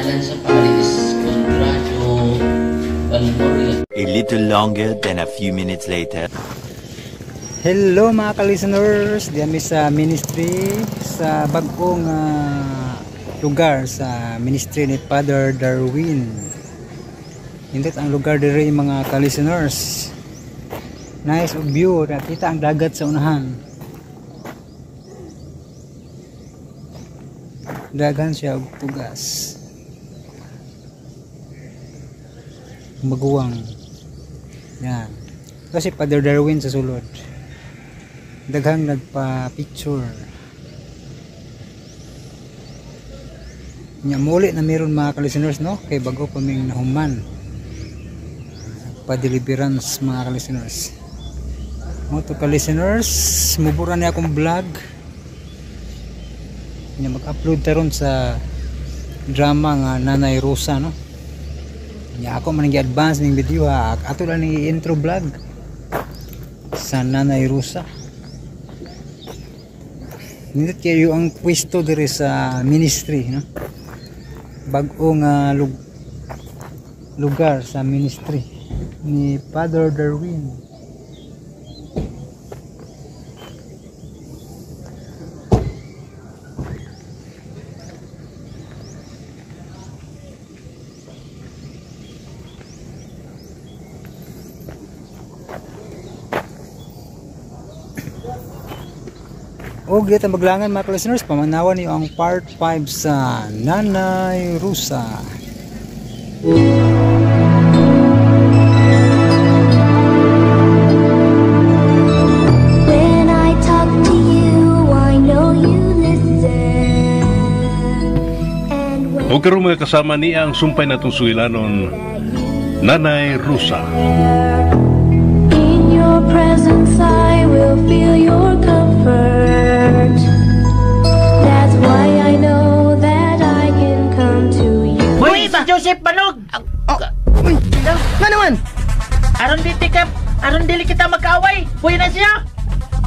Ngalan sa pari is Conrado Balmoria. A little longer than a few minutes later. Hello mga ka-listeners, diyan mi sa ministry sa bag-ong lugar sa ministry ni Father Darwin. Nindot ang lugar diri mga ka-listeners. Nice view, nakita ang dagat sa unahan. Daghan siya og tugas. Maguwang. Yan. Kasi Father Darwin sa sulod. Daghang nagpa-picture. Nya muli na meron mga ka-listeners, no? Kay bago pa ming nahuman. Pa-deliverance mga ka-listeners. Mo to ka-listeners, mubura ni akong vlog. Nya mag-upload taron sa drama nga Nanay Rosa, no? Nya ako man gi-advance ning video ha. Ato lang ning intro vlog sa Nanay Rosa. Nindot kayo ang pwesto diri sa ministry, no? Bag-o nga lugar sa ministry ni Father Darwin. Og dito maglangan mga listeners, pamanawan niyo ang part 5 sa Nanay Rosa. When I talk to you, I know you listen. And when O karon mga kasama niya ang sumpay natong sugilanon, Nanay Rosa. In your presence, I will feel your comfort. That's why I know that I can come to you. Uy, si Joseph Banog! Oh, uy, nga naman? Aron dili ka, aron dili kita magkaaway. Buhay na siya.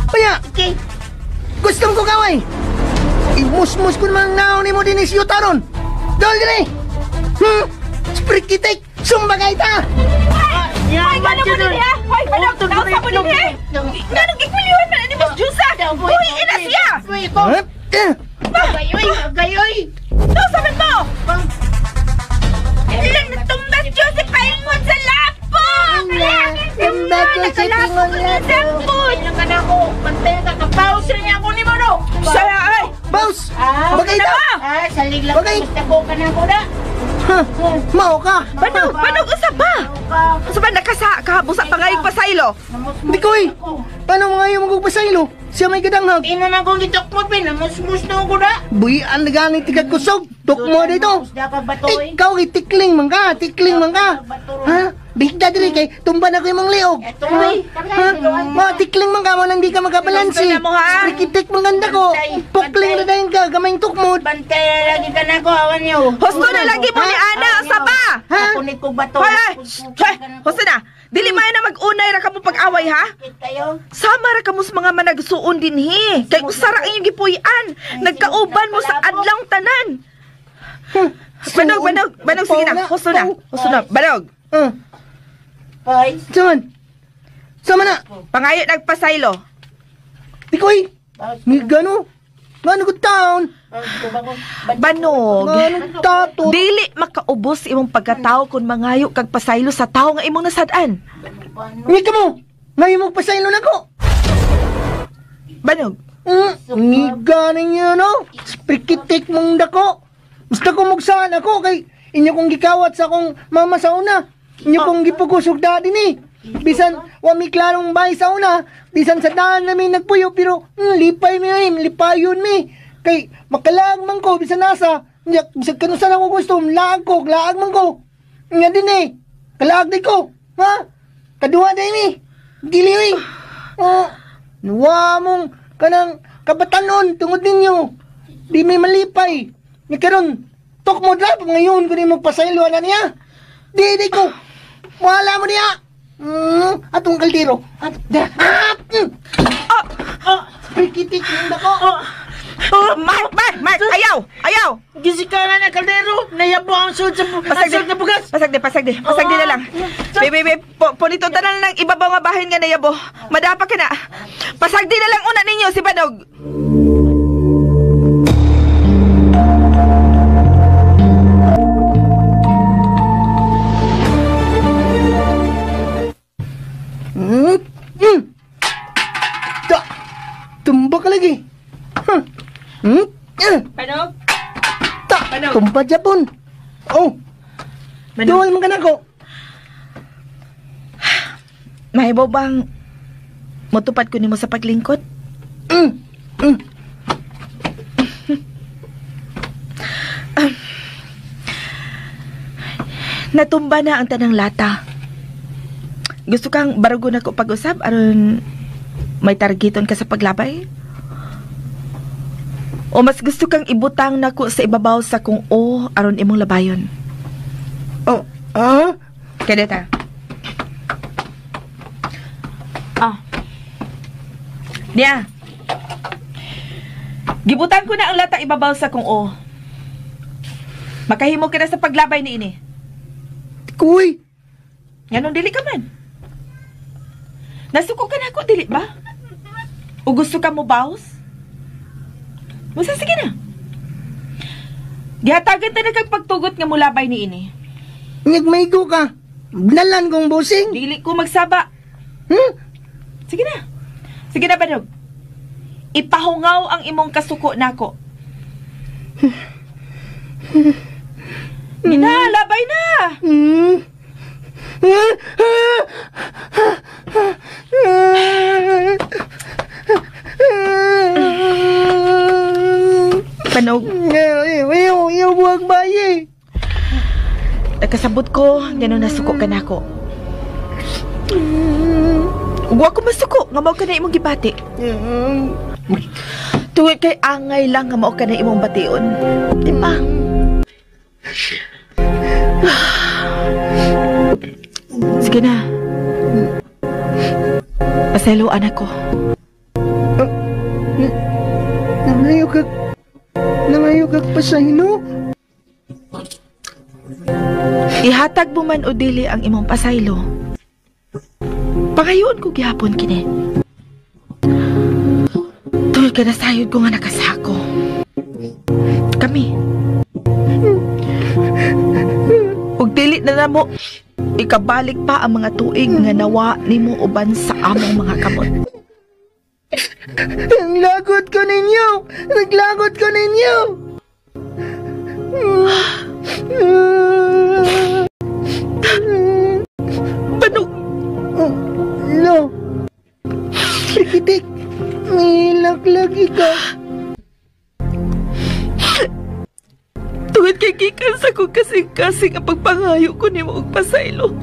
Kaya, Okay. gusto ko kaway. Imusmus ko naman naon ni mo din si Yutaron. Dol dili. Sprikitik, sumbagay ta. Hoy, gano'n mo din ha? Hoy, Banog, nausa mo din eh! Ganong gikuliwan man ni Boss Jusa? Uy, ina siya! Uy, ko. Huh? Eh, Gayoy, gayoy. Nausa man mo! Ilang natumbas Joseph paingon sa lapok! Tumbas Joseph ingon lapok. Ilang ka na ako. Pantay ka, kapaus niya ako ni mo, no? Siya, ay! Boss, Ah, bagay ta. Ah, salig lang. Bagay. Basta ko ka na ako na. Huh, mao ka. Banog, Banog, usa ba? Usa ba nakasa, kahabusa pa ngayong pasaylo? Di ko eh. Paano mo ngayon magpasaylo? Siya may gadanghag. Ina na akong gitok mo, pin. Namusmus na ako na. Buhi ang naganit tigag kusog. Tok mo dito. Usda ka bato, eh. Ikaw kay tikling man ka, tikling man ka. Ha? Bigda diri kay tumba na ko imong liog. Eto, eh. Ha? Mga tikling man ka mo nang di ka makabalansi. Gusto na mo, ha? Sprikitik man ganda ko. Pukling na dayon ka, gamayng tukmod. Bantay lagi ka na ako, awan niyo. Husto na lagi mo ni Ana, usa ba? Ha? Kunik ko bato. Hoy, ay! Hoy, husto na! Dili man na mag-unay ra kamo pag-away, ha? Kayo. Sama ra kamo sa mga managsuon dinhi. Kay usa ra inyong gipuy-an. Nagkauban mo sa adlawng tanan. Banog, Banog, Banog, sige na. Husto na, husto na. Banog, Hoy. Saman? Sama na. pangayo nagpasaylo. Di ko eh. May gano. Gano ko taon. Banog, Gano tato. dili makaubos imong pagkatao kung mangayo kag pasaylo sa tawo nga imong nasad-an. May ka mo. Ngayon mo pasaylo na ko. Banog, Ni ganing yun, no? Sprikitik mong dako. Basta ko mugsaan ako kay inyo kong gikawat sa akong mama sa una. Inyo kong gipugusog daddy ni. Bisan wa mi klarong bahay sa una, bisan sa daan namin nagpuyo pero lipay mi ay, lipayon mi. Kay makalaag man ko bisan nasa. Nya bisan kanusan ako gusto, laag ko, laag man ko. Nya din eh. Kalaag di ko. Ha? Kaduha din mi. Dili oy. Oh, nuwa mong kanang kabatanon tungod ninyo. Di mi malipay. Ni karon tok mo drop ngayon kunin mo pasaylo na niya. Di di ko. Wala mo niya. Atong kaldero. At da. Ah! Mm. Oh, Prikitik ng dako. Oh, Mark, Mark, Mark, ayaw, ayaw. Gisika na na kaldero. Nayabo ang sud sa Pasag na bugas. Pasag di. Pasag di na lang. Bebe, punito tanan lang ibabaw nga bahin nga nayabo. Madapa ka na. Pasag di na lang una ninyo si Banog. Ta! Tumba ka lagi. Huh. Banog? Ta! Tumba Japon. Oh. Duol man ka na ko. Mahibaw bang motupad ko nimo sa paglingkod? Natumba na ang tanang lata. Gusto kang barugon ako pag-usap aron may targeton ka sa paglabay? O mas gusto kang ibutang nako sa ibabaw sa kung o aron imong labayon? Oh, ah? Kadeta. Ah. Niya. Gibutan ko na ang lata ibabaw sa kung o. Makahimo ka na sa paglabay ni ini. Kuy! Nganong dili ka man? Nasuko ka na ako, dili ba? O gusto ka mo bawas? Musa, sige na. Gihatagan ta na kag pagtugot nga mulabay ni ini. Nagmaigo ka. Nalan kong busing. Dili ko magsaba. Sige na. Sige na, Banog. Ipahungaw ang imong kasuko nako. Gina, labay na! Panog. Iyo, buwag bayi. Nagkasabot ko, gano'n nasuko ka nako. Huwag ko masuko, nga mao ka na imong gibati. Tungod kay angay lang nga mao ka na imong bation. Di ba? Sige na. Pasayloan ako. Nangayo kag pasaylo? Ihatag mo man o dili ang imong pasaylo. Pangayoon ko gihapon kini. Tungod ka na sayod ko nga nakasako. Kami. Ug dili na namo ikabalik pa ang mga tuig nga nawa nimo uban sa among mga kamot. Ang lagot ko ninyo! Naglagot ko ninyo! Banog! No! Prikitik! Nilaglag ka! Tungod kay gikan sa kong kasing-kasing ang pagpangayo ko nimo og pasaylo.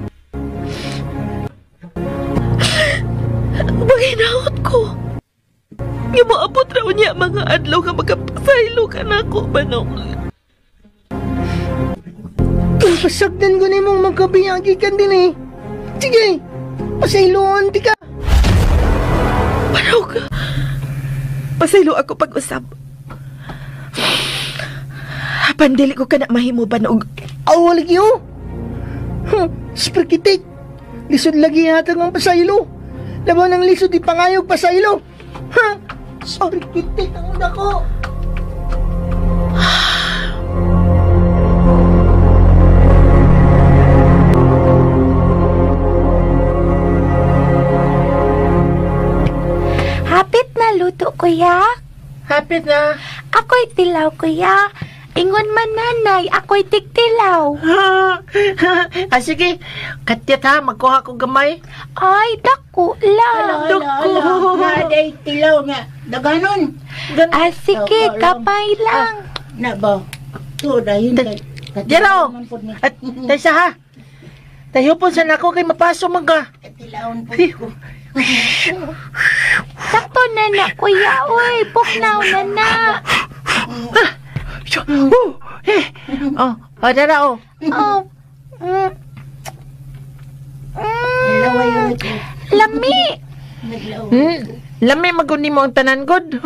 Manghinaot ko. Nga moabot raw niya mga adlaw nga magkapasaylo ka nako, Banog. Kung pasagdan ko nimong magkabiyagi ka din eh. Sige, pasayloan ti ka. Banog, pasaylo ako pag-usap. Pandili ko ka na mahimo, Banog. Aw, lagi oh. Sprikitik. Lisod lagi hatag ang pasaylo. Laban ng lisod ipangayog pasaylo. Ha? Sprikitik ang dako. Hapit na luto, kuya. Hapit na. Ako'y tilaw, kuya. Ingon man nanay, ako'y tigtilaw. Ah, sige. Katyat ha, magkuha ko gamay. Ay, dako lang. Dako. Naday tilaw nga. Daganon. Ah, sige, kapay lang. Na ba? To dayon kay. Jero. At taysa ha. Tayo po sa nako kay mapaso man ka. Tilawon po ko. Sakto na na, kuya. Uy, puknaw na na. Oh, eh. Oh, oh, dara oh. Oh. Lami. Lami maguni mo ang tanan god.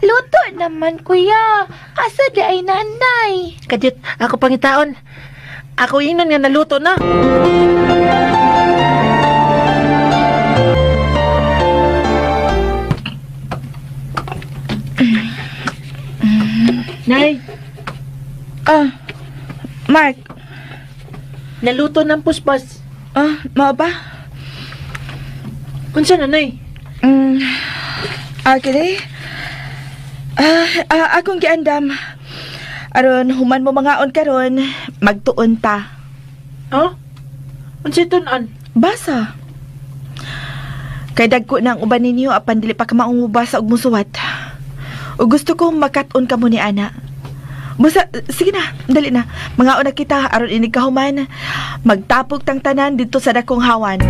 Luto naman, kuya. Asa di ay nanay? Kadyot, ako pangitaon. Ako ingnon nga naluto na. Nay. Ah, Mark. Naluto ng puspas. Ah, mao ba? Unsa na, Nay? Okay. Akong giandam. Aron human mo mangaon karon, magtuon ta. Oh? Unsa tun-an? Basa. Kay dagko na ang uban ninyo apan dili pa ka maong mubasa og musuwat. Ug gusto ko makat-on ka mo ni ana. Basta, sige na, dali na. Mangaon na kita aron inig kahuman. Magtapok tang tanan dito sa dakong hawan.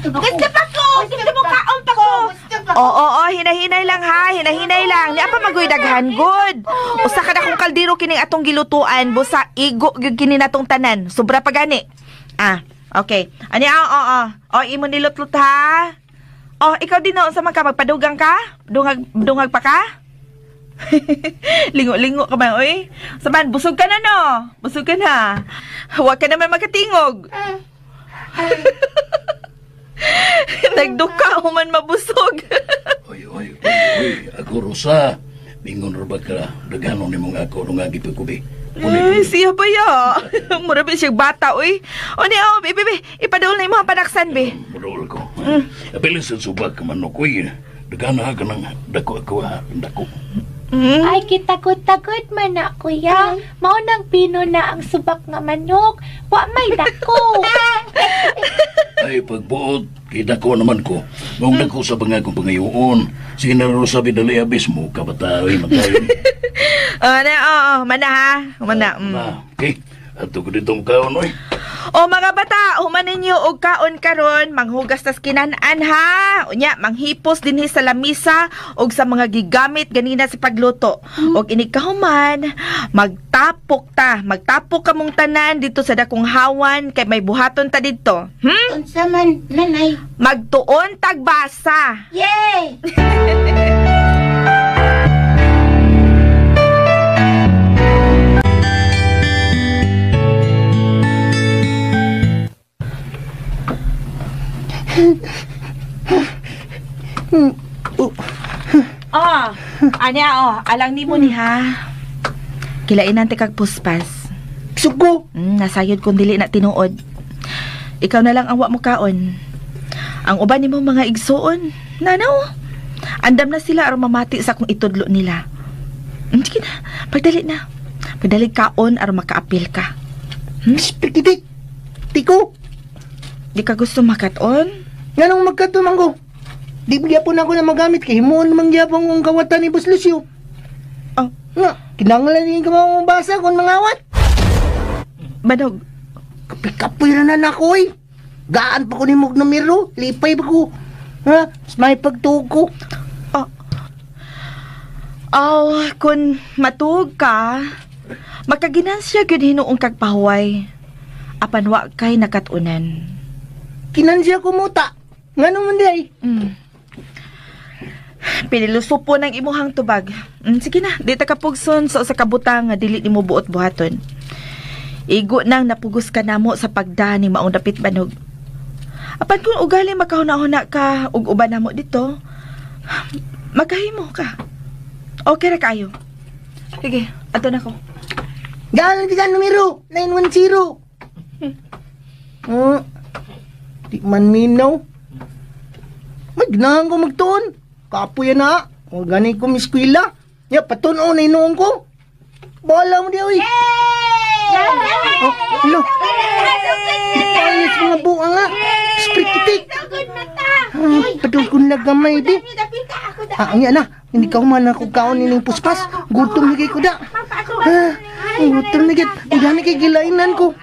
Gusto pa ko! Gusto mo kaon pa ko! Oo, hinahinay lang ha, hinahinay lang. Ni apa magoy daghan good. Usa ka na kong kaldero kining atong gilutuan, busa igo gyud kini natong tanan. Sobra pa gani. Ah, okay. Ani oo. O imo nilutlot ha. Oh, ikaw din no, unsa man ka magpadugang ka? Dungag pa ka? Lingo-lingo ka man, oy. Saban, busog ka na no. Busog ka na. Huwag ka naman makatingog. Nagduka human mabusog. Oy, oy, oy, ako Rosa. Mingon ra ba ka daghanon nimong ako nung gipikubi. Ay, siya ba ya? Mura ba siya bata, oy. O ni, oh, be, be, ipadul na imo ang panaksan, be. Padul ko. Apilin sa subak ka manok, oy. Daghan ha ka nang dako ako ha, dako. Ay, kitakot-takot man na, kuya. Mao nang pino na ang subak nga manok. Wa may dako. Ay, pagbuot, kidako naman ko. Maong dako sa bangagong pangayoon. Sige na Rosa, bidali abis mo, kabatawi, matayo. Oo, mana ha. Mana. Okay, ato ko dito kaon, oy. O mga bata, human ninyo og kaon karon, manghugas tas kinan-an ha. Unya, manghipos dinhi sa lamisa og sa mga gigamit ganina sa pagluto. Og inig kahuman, magtapok ta, magtapok kamong tanan dito sa dakong hawan kay may buhaton ta didto. Unsa man, nanay? Magtuon tagbasa. Yay! Oh, anya oh, alang nimo ni ha. Kilainan ti kag puspas. Suko. Nasayod kung dili na tinuod. Ikaw na lang ang wa mo kaon. Ang uban nimo mga igsuon, nanaw. Andam na sila aron mamati sa kung itudlo nila. Sige na, pagdali na. Pagdali kaon aron makaapil ka. Spikitik. Tiko. Di ka gusto makaton? Nganong magkaton man ko? Di gyapon ako na magamit kay himuon man gyapon ang kawatan ni Boss Lucio. Oh, nga, kinahanglan ni ka mabasa kon mangawat. Banog. Kapoy ra na nako oy. Gaan pa ko nimo og numero, lipay pa ko. Ha? Mas may pagtuog ko. Oh. Oh, kun matuog ka, makaginansya gyud hinuong kag pahuway. Apan wa kay nakatunan. Kinansya ko muta. Ngano man di ay? Piniluso po ng imuhang tubag. Sige na, di ta kapugson sa usa ka butang nga dili nimo buot buhaton. Igo nang napugos ka namo sa pagda ni maong dapit banog. Apan kung ugali makahuna-huna ka ug uban namo dito, magkahimo ka. Okay ra kayo. Sige, ato na ko. Galang ka numero 910. Di man minaw. May ganahan ko magtuon. Kapoy na. O gani ko miskwila. Ya, patuon na inuong ko. Bala mo di, oy. Oh, lo. Ayos mga buang nga. Sprikitik. Padul ko nila gamay di. Ah, ang yan na. Hindi ka human ako kaon nining puspas. Gutom na ko da. Gutom na gid. Gani kay gilainan ko.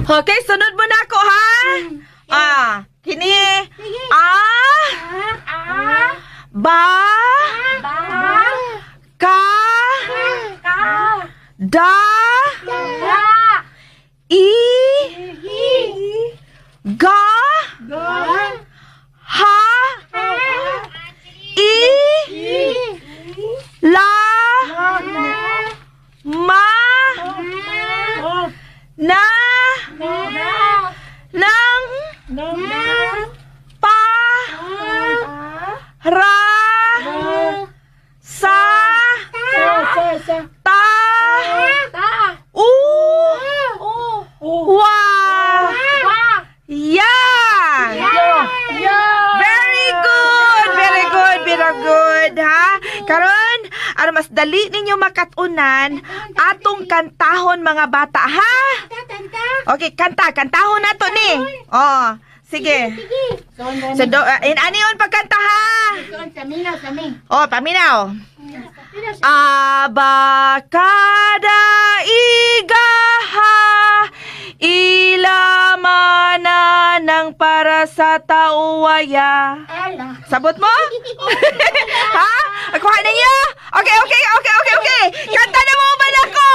Okay, sunod mo na ako, ha? Ah, kini. Ah. Ba. Ka. Da. I. Ga. Ha. I. La. Ma. Na. Nang. Pa. Ra. Sa. Ta. U. Wa. Ya. Very good, very good, very good, ha? Karon, aron mas dali ninyo makatunan atong kantahon mga bata, ha? Okay, kanta, kantahon nato ni. Oh, sige. So, in ani yun pagkanta, ha? Oh, paminaw. Abakada igaha ilamana ng para sa tauwaya. Sabot mo? Ha? Kuha ninyo? Okay. Kanta na mo ba ako?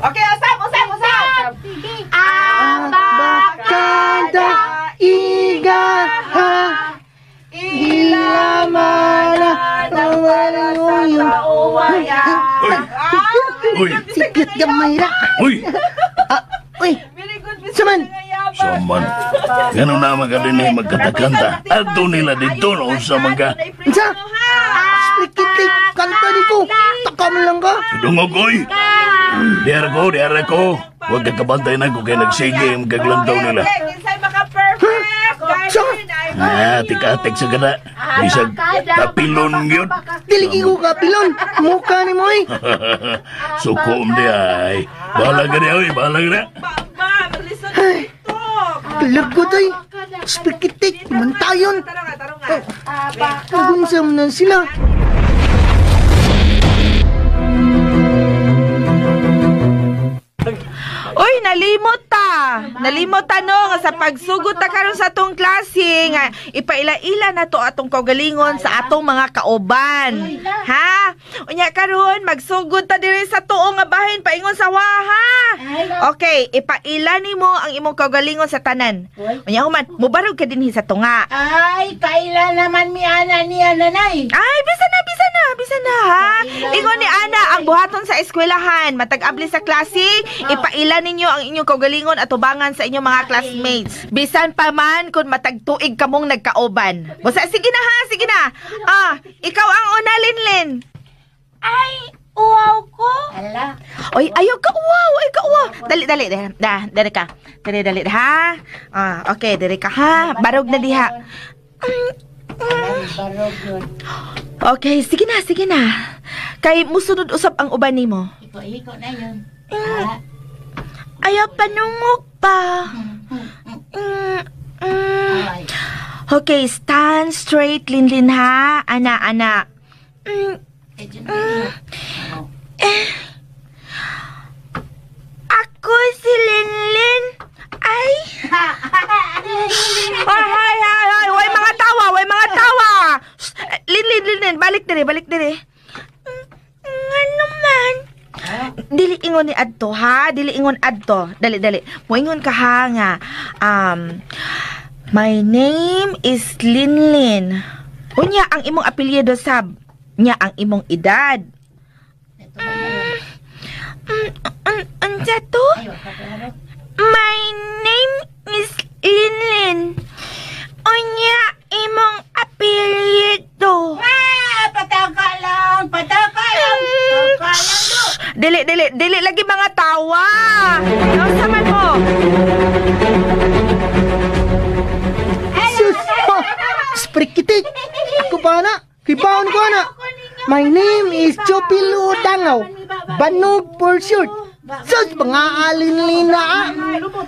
Okay, usap, usap, usap. Abakada igaha ilamana ng para sa tauwaya. Uy! Sipyat gamay ra. Uy! Uy! Saman! Saman. Ganun naman ka din eh magkatakanta. Adto nila dito no sa mga Unsa? Sprikitik kanta di ko. Takam lang ka. Dungog oy. Diara ko, diara ko. Huwag ka kabantay na ko kay nagsige ang gaglantaw nila. Kinsay maka-perfect. Ah, tika-tik sa gana. Bisag kapilon yun. Dili ko kapilon. Muka ni mo eh. Sukom di ay. Bahala ka di oy, bahala ka na. Ay, Lagot ay. Sprikitik, mantayon. Kagunsam na sila. Uy, nalimot ta. Nalimot ta no nga sa pagsugot ta karon sa atong klase nga ipaila-ila na to atong kaugalingon sa atong mga kauban. Ha? Unya karon magsugod ta diri sa tuo nga bahin paingon sa wa ha. Okay, ipaila nimo ang imong kaugalingon sa tanan. Unya human, mubarog ka dinhi sa tunga. Ay, kaila naman mi ana niya nanay. Ay, bisa na, bisa na, bisa na ha. Ingon ni Ana ang buhaton sa eskwelahan, matag abli sa klase, ipaila ninyo ang inyong kaugalingon at tubangan sa inyong mga classmates. Bisan pa man kung matag tuig kamong nagkaoban. Basta sige na ha, sige na. Ah, ikaw ang una, Linlin. Ay, uwaw ko. Ala. Oy, ayaw ka uwaw, ay ka uwaw. Dali, dali, dali, da, dali ka. Dali, dali, ha. Ah, okay, dali ka ha. Barog na diha. Barog yun. Okay, sige na, sige na. Kay musunod usab ang uban nimo. Iko-iko na yun. Ayaw panungok pa. Okay, stand straight, Linlin ha. Ana, ana. Eh. Ako si Linlin. Ay. Ay, ay, ay, ay. Way mga tawa, way mga tawa. Shh, Linlin, Linlin, balik dire, balik dire. Ano man? Dili ingon ni adto ha, dili ingon adto. Dali dali. Moingon ka ha nga. My name is Linlin. Unya ang imong apelyido sab. Nya ang imong edad. Unsa to? My name is Linlin. Unya imong apelyido. Ah, pataka lang, pataka lang. Pataka lang do. Dili, dili, dili lagi mga tawa. Nausa man mo? Sus! Ha! Sprikitik! Ako pa na! Kibaon ko na! My name is Chopilo Dangaw. Banog for short. Sus! Mga alinlin na ah!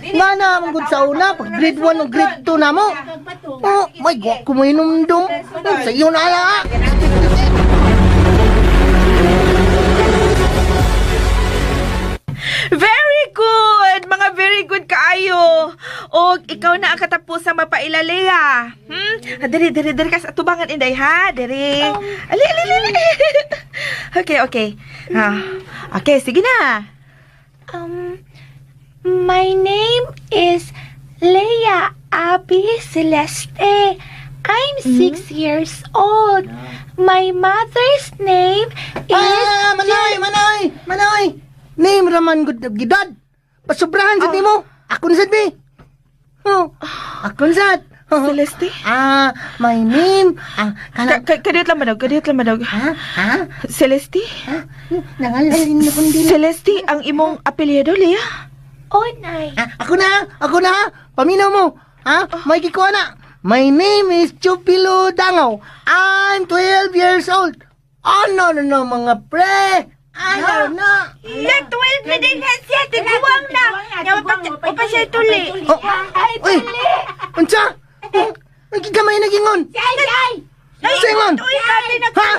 Nga na, manggod sa una, pag grade 1 o grade 2 na mo. Oh, may guwa ko mo inumdum. Sa iyo na ala ah! Very Very good! Mga very good kaayo. Og ikaw na ang katapusang mapaila, Lea. Diri, diri, diri ka sa atubangan, Inday, ha? Diri. Ali, ali, ali, ali. Okay. Ah, okay, sige na. My name is Leia Abby Celeste. I'm 6 years old. My mother's name is Ah, manoy, manoy, manoy. Name raman gud gidad. Pasubrahan sa nimo. Ako na sad be. Oh, ako na sad. Celeste? Ah, my name. Ah, kana Kadiyot lang, Banog. Kadiyot lang, Banog. Ha? Ha? Celeste? Ha? Nangalalin na kundi. Celeste, ang imong apelyido, Lea? Oh, Nay. Ah, ako na, ako na. Paminaw mo. Ha? May gikuha na. My name is Chupilo Dangaw. I'm 12 years old. Oh, no, no, no, mga pre. Ayaw na. La, 12 na din ha siya. Tiguang na. Nga, pa siya tuli. Oh, uy, unsa? Oh, may gigamay na gingon. Singon. Uy, kati na Ha?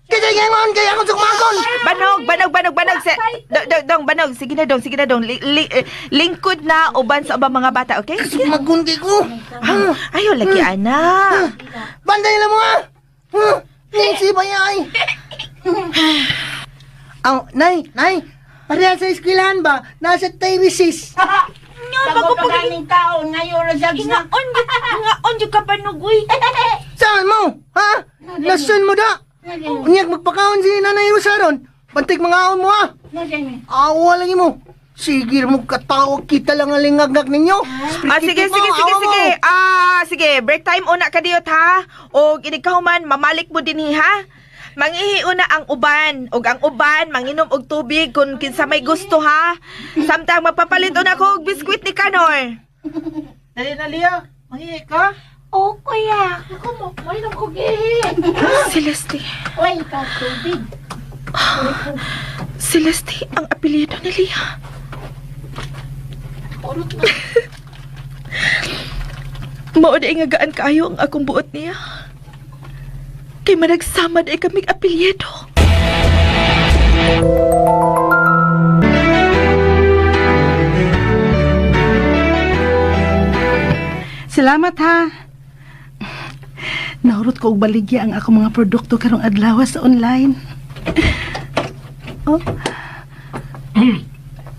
Kaya gingon, kaya akong sukmakon. Banog, banog, banog, banog. Dong, banog. Sige na, dong, sige na, dong. Lingkod na uban sa ubang mga bata, okay? Sige. Sukmagon kay ko. Ah, ayaw lagi, anak. Banday na mo ah. Huh? Nancy ba ay? Aw, nay, nay. Pareha sa eskwelahan ba? Nasa Tayrisis. Nga, Bago pa ganing kaon, ngayon ra siya. Hingaon, hingaon, yung ka banog, uy. Saan mo? Ha? Nasun mo da? Unyag magpakaon si Nanay Rosa ron. Bantig mga aon mo ha. Awa lagi mo. Sige mo katawag kita lang ang lingagag ninyo. Ah, sige, sige, sige, sige. Ah, sige, break time una kadiyot ha. Og inig kahuman, mamalik mo dinhi ha. Mangihi una ang uban, og ang uban manginom og tubig kung kinsa may gusto ha. Samtang magpapalit una ko og biskwit ni Kanor. Dali na, Lia. Manghihi ka? Oh, kuya. Ako mo, mainom ko gihi. Celeste. Uy, ka tubig. Celeste, ang apelyido ni Lia. Urot na. Mao di nga gaan kaayo ang akong buot niya. Kay managsama di kaming apelyido. Salamat ha. Nahurot ko og baligya ang akong mga produkto karong adlaw sa online. Oh,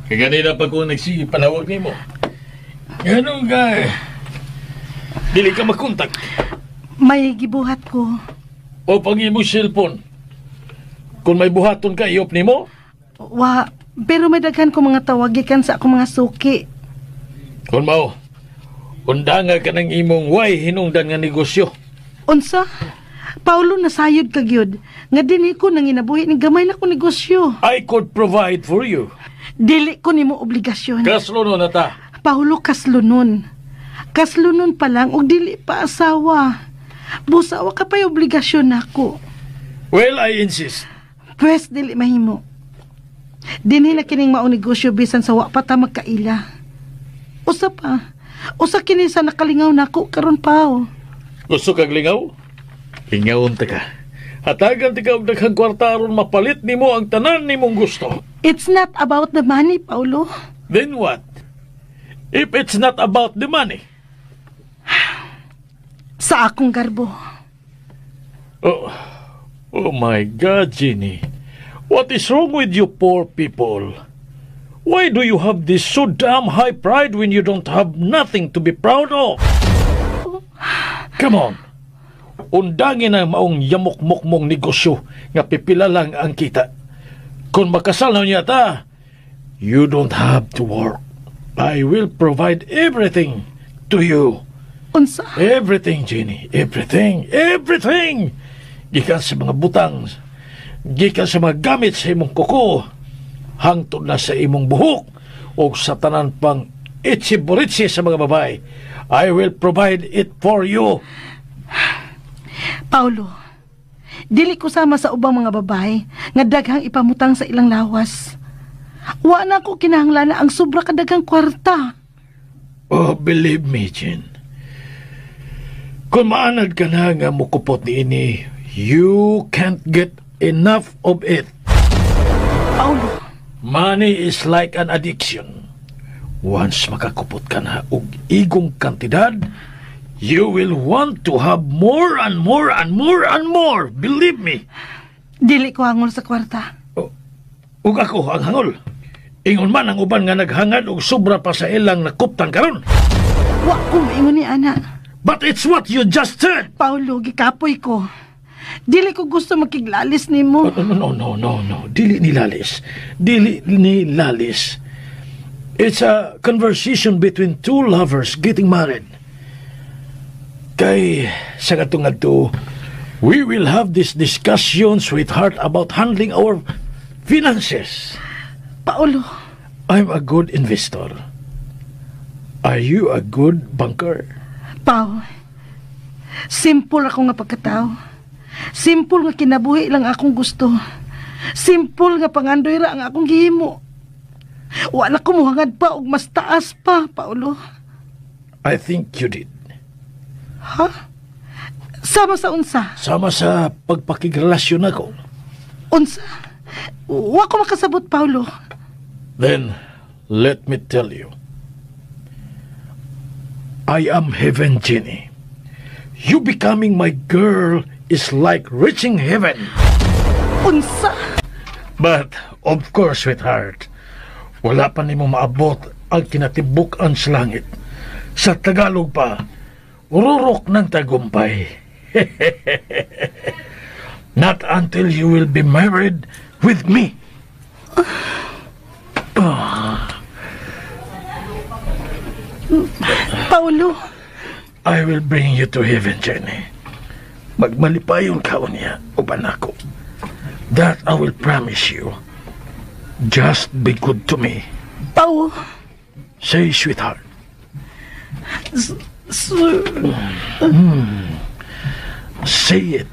Kay ganina pa ko nagsige panawag nimo. Ngano ka? Dili ka makontak. May gibuhat ko. O pag imong cellphone. Kung may buhaton ka, i-off nimo. Wa, pero may daghan ko mga tawag gikan sa akong mga suki. Kung mao, undanga ka ng imong way hinungdan nga negosyo. Unsa? Paulo, nasayod ka gyud. Nga dinhi ko nanginabuhi ni gamay na ko negosyo. I could provide for you. Dili ko nimo obligasyon. Kaslunon na ta. Paulo, kaslunon. Kaslunon pa lang og dili pa asawa. Busa wa ka pa'y obligasyon nako. Well, I insist. Pwes dili mahimo. Dinhi na kining maong negosyo bisan sa wa pa ta magkaila. Usa pa. Usa kini sa nakalingaw nako karon pa. Oh. Gusto kag lingaw? Lingawon ta ka. Hatagan ta ka og daghang kwarta aron mapalit nimo ang tanan nimong gusto. It's not about the money, Paulo. Then what? If it's not about the money. Sa akong garbo. Oh, oh my God, Jenny. What is wrong with you poor people? Why do you have this so damn high pride when you don't have nothing to be proud of? Come on. Undangin ang maong yamok-mok mong negosyo nga pipila lang ang kita. Kung makasal na niya ta, you don't have to work. I will provide everything to you. Unsa? Everything, Jenny. Everything. Everything! Gikan sa mga butang, gikan sa mga gamit sa imong kuko, hangtod na sa imong buhok, o sa tanan pang itsi-buritsi sa mga babae. I will provide it for you. Paulo, dili ko sama sa ubang mga babae nga daghang ipamutang sa ilang lawas. Wa na ko kinahanglan ang sobra ka daghang kwarta. Oh, believe me, Jen. Kung maanad ka na nga mukupot ni ini, you can't get enough of it. Paulo. Money is like an addiction. Once makakupot ka na og igong kantidad, you will want to have more and more and more and more. Believe me. Dili ko hangol sa kwarta. Ug ako ang hangol. Ingon man ang uban nga naghangad og sobra pa sa ilang nakuptan karon. Wa ko maingon ni ana. But it's what you just said. Paulo, gikapoy ko. Dili ko gusto makiglalis nimo. No, no, no, no, no. Dili ni lalis. Dili ni lalis. It's a conversation between two lovers getting married. Kay sa katong adto, we will have this discussion, sweetheart, about handling our finances. Paolo. I'm a good investor. Are you a good banker? Pao, simple ako nga pagkatao. Simple nga kinabuhi lang akong gusto. Simple nga pangandoy ra ang akong gihimo. Wala ko muhangad pa og mas taas pa, Paolo. I think you did. Ha? Sama sa unsa? Sama sa pagpakigrelasyon ako. Unsa? Wa ko makasabot, Paolo. Then, let me tell you. I am heaven, Jenny. You becoming my girl is like reaching heaven. Unsa? But, of course, sweetheart, wala pa nimo maabot ang kinatibuk-an sa langit. Sa Tagalog pa, rurok ng tagumpay. Not until you will be married with me. Ah. Paolo. I will bring you to heaven, Jenny. Magmalipayon ka niya, uban ako. That I will promise you. Just be good to me. Pao. Say, sweetheart. Say it.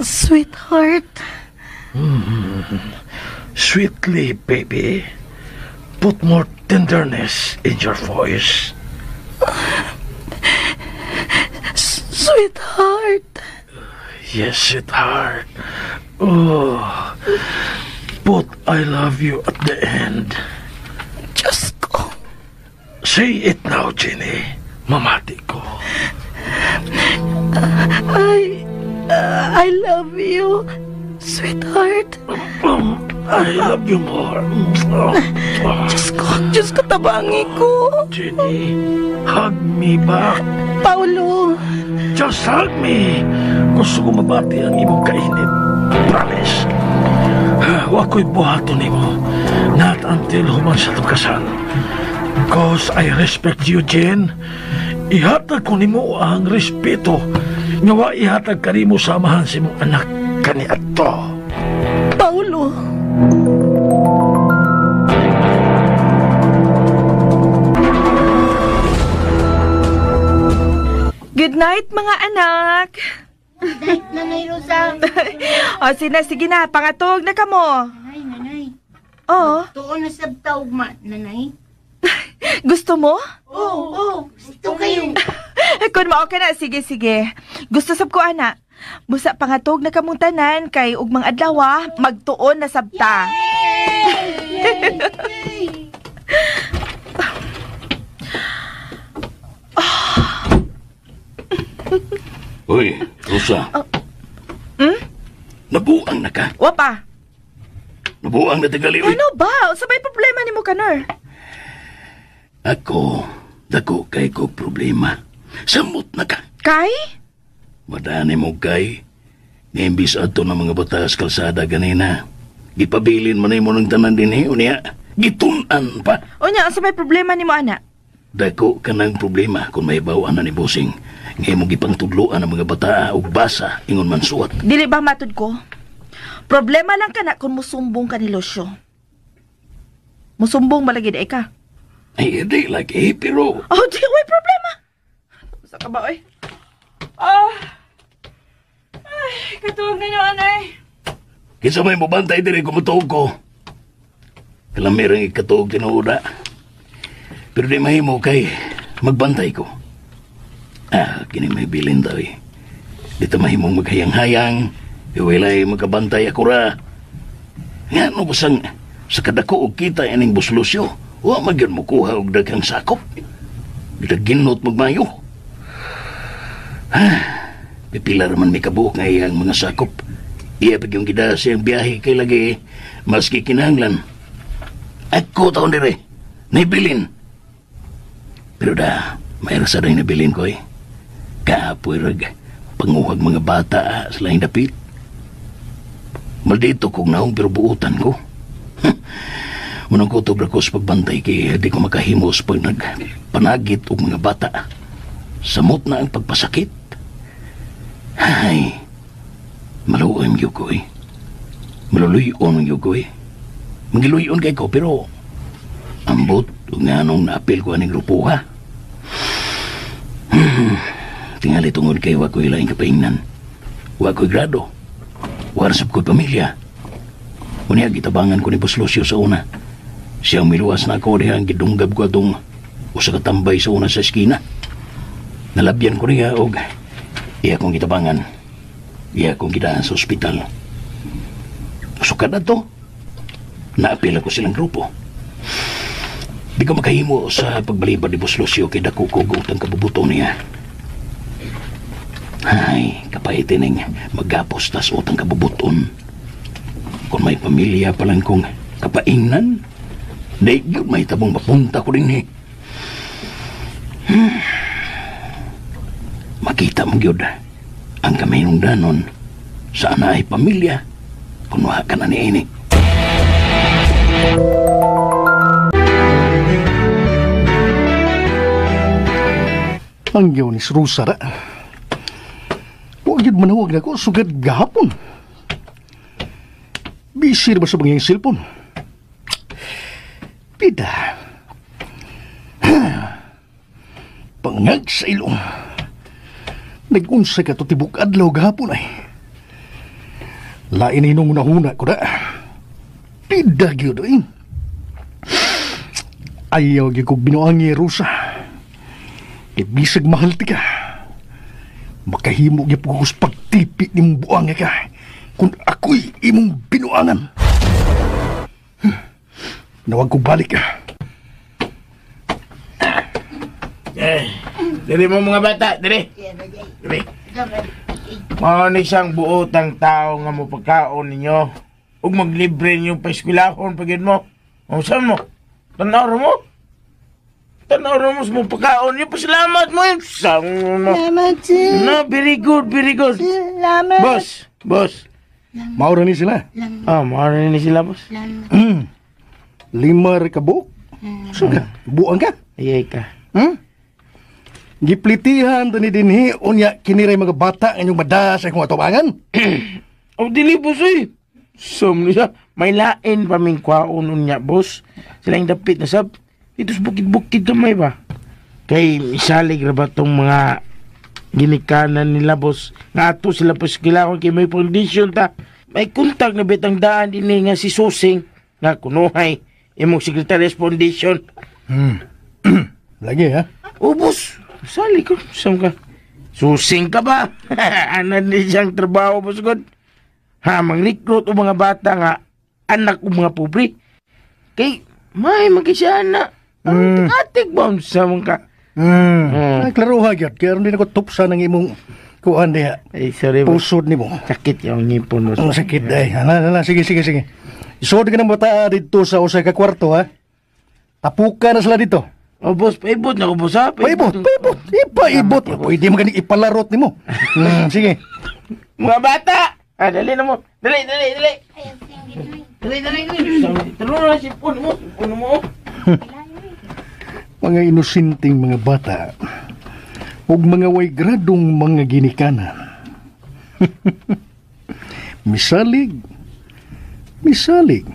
Sweetheart. Sweetly, baby. Put more tenderness in your voice. Sweetheart. Yes, sweetheart. Oh, put I love you at the end. Diyos ko. Say it now, Jenny. Mamati ko. I love you, sweetheart. I love you more. Diyos ko, Diyos ko, tabangi ko. Jenny, hug me back. Paolo. Just hug me. Gusto ko mabati ang imong kainit. Promise. Wa ko'y buhaton nimo. Not until human sa atong kasal. Cause I respect you, Jen. Ihatag ko nimo ang respeto nga wa ihatag kanimo sa amahan sa imong anak kaniadto. Paolo. Good night, mga anak. Good night, Nanay Rosa. O, sina, sige na, pangatog na kamo. Nanay, nanay. Oo. Tuon na sab taog ma, nanay. Gusto mo? Oo, oo. Gusto kayo. Kung mao ka na, sige, sige. Gusto sab ko, ana. Busa pangatog na kamong tanan kay ugmang adlaw, magtuon na sabta. Yay! Yay! Uy, Rosa. Nabuang na ka. Wa pa. Nabuang na tagali, uy. Ano ba? Unsa may problema nimo kanor? Ako, dako kay ko problema. Samot na ka. Kay? Madani mo kay. Nga imbis ato ng mga batas kalsada ganina. Gipabilin man mo ng tanan din eh, unya. Gitun-an pa. Unya, unsa may problema nimo ana? Dako ka ng problema kung may bawaan na ni Bossing. Nga imong gipangtudloan ang mga bata og basa ingon man suwat. Dili ba matud ko? Problema lang kana kung musumbong ka ni Lucio. Musumbong malagi di ka. Ay, di lagi, pero... Oh, di, way problema. Sa ka ba, oy? Ah. Ay, katuog na nyo, anay. Kinsa may mobantay diri kumutuog ko. Kalamirang ikatuog tinuoda. Pero di mahimo kay magbantay ko. Ah, kini may bilin daw eh. Di ta mahimong maghayang-hayang. Walay magkabantay ako ra. Nga no basang Sa kadako og kita ining Boss Lucio, wa man gyud mokuha og daghang sakop. Gitaginot magmayo. Pipila raman may kabuok nga iyang mga sakop. Iya pag yung gida siyang biyahe kay lagi maski kinahanglan. Ako taon dire, naibilin. Pero da, mayroon sa dahil nabilin ko eh. Kapoy rag, panguhag mga bata sa lahing dapit. Maldito kong naong pero buutan ko. Unang kutob ra ko sa pagbantay kay di ko makahimos pag nagpanagit og mga bata. Samot na ang pagpasakit. Ay, maluoy mo ko eh. Maluluyon mo ko eh. Magiluyon kay ko pero ambot ug nganong naapil ko aning grupo ha. Tingali tungod kay wa ko'y laing kapaingnan. Wa ko'y grado. Wa sab ko'y pamilya. Unya gitabangan ko ni Boss Lucio sa una. Siyang miluwas na ako diha ang gidunggab ko atong usa ka tambay sa una sa eskina. Nalabyan ko niya og iya kong gitabangan. Iya kong gidaan sa ospital. Sukad na to. Naapil ako silang grupo. Di ko makahimo sa pagbalibad ni Boss Lucio kay dako ko og utang kabubuto niya. Ay, kapaitin ning magapos tas utang kabubuton. Kung may pamilya pa lang kong kapaingnan, di gyud may tabong mapunta ko din eh. Makita mo gyud ang kaminungdanon sa ana ay pamilya kung wa ka na niini. Ang yaw ni Rosa ra. Huwag yun manawag na ko, sugad gahapon. Busy na ba sa mga cellphone? Pida. Pangag sa ilong. Nag-unsa ka to tibok adlaw gahapon ay. Lain inong nahuna ko na. Pida gyud eh. Ayaw gyud kog binuangi Rosa. Kay bisag mahal ti ka. Makahimo gyud ko sa pagtipi nimong buang ka. Kung ako'y imong binuangan. Nawag ko balik ka. Eh, diri mo mga bata, diri. Diri. Mao ni siyang buotang tao nga mo pagkaon ninyo ug maglibre ninyo pa eskwelahon pag yun mo. Unsa mo? Tan-aw ra mo. Tan-aw ra mo sa mong pagkaon niyo. Pasalamat mo yun. Sang mo. Salamat, sir. No, very good, very good. Salamat. Boss, boss. Maura ni sila. Ah, maura ni sila, boss. Lima ra ka buok. Suga, buang ka. Ayay ka. Giplitihan to ni dinhi unya kini ray mga bata nga inyong mada sa akong atubangan. Oh, dili boss eh. Sum niya, may lain pa ming kwaon unya, boss. Sila yung dapit na sab. Dito sa bukid-bukid kamay ba? Kay isalig ra ba tong mga ginikanan nila, boss? Nga ato sila pa sila kay may foundation ta. May kontak na bitang daan din nga si Susing nga kunuhay imong secretary sa foundation. Lagi ha? Oh, boss. Sali ko. Saan ka? Susing ka ba? Ano ni siyang trabaho, boss God? Ha, mang-recruit o mga bata nga anak o mga pobre. Kay, may magkisya na. Atik ba sa mga ka? Ay, klaro ha, gyud. Kaya rin ako tupsa ng imong kuan diha. Ay, sorry, boss. Pusod nimo. Sakit yung ngipon, boss. Ang sakit ay. Hala, hala. Sige, sige, sige. Isuod ka ng bata dito sa usay ka kwarto, ha? Tapuka na sila dito. Oh, boss, paibot na ko, boss, ha? Paibot, paibot. Ipaibot. Pwede mo ganing ipalarot nimo. Sige. Mga bata! Ah, dali na mo. Dali, dali, dali. Dali, dali, dali. Taro na, sipon mo. Sipon mo. Mga inusinting mga bata ug mga way gradong mga ginikanan. Misalig. Misalig.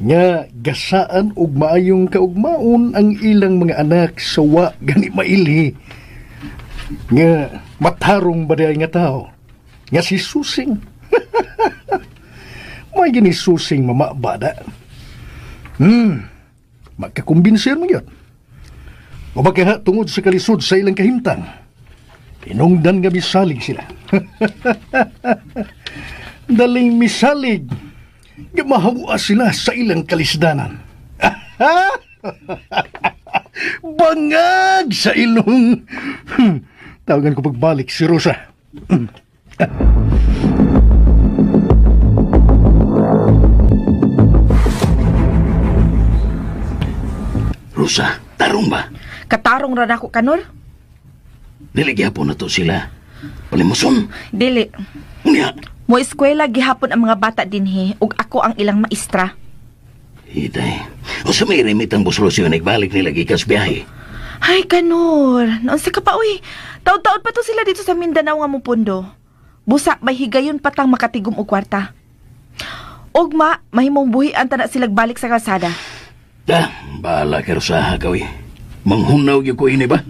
Nga gasaan og maayong kaugmaon ang ilang mga anak sa wa gani maili. Nga matarong ba diay nga tao? Nga si Susing. May gini Susing mamabada. Magkakumbinser mo yun. O baka tungod sa kalisod sa ilang kahimtang, tinungdan nga misalig sila. Daling misalig. Nga mahawa sila sa ilang kalisdanan. Bangag sa ilong. Tawagan ko pagbalik si Rosa. Rosa, tarong ba? Katarong ra nako Kanor. Dili gihapon na to sila. Palimuson. Dili. Unya. Mo eskwela gihapon ang mga bata dinhi ug ako ang ilang maestra. Itay. O sa may remit ang Boss Lucio nagbalik nila gikas biyahe. Ay, Kanor. Naunsa ka pa, uy. Taod-taod pa to sila dito sa Mindanao nga mupundo. Busa, may higayon patang makatigom og kwarta. Ugma, mahimong buhian ta na silag balik sa kalsada. Da, bahala ka Rosa ha kawi. Manghunaw gyud ko ini ba?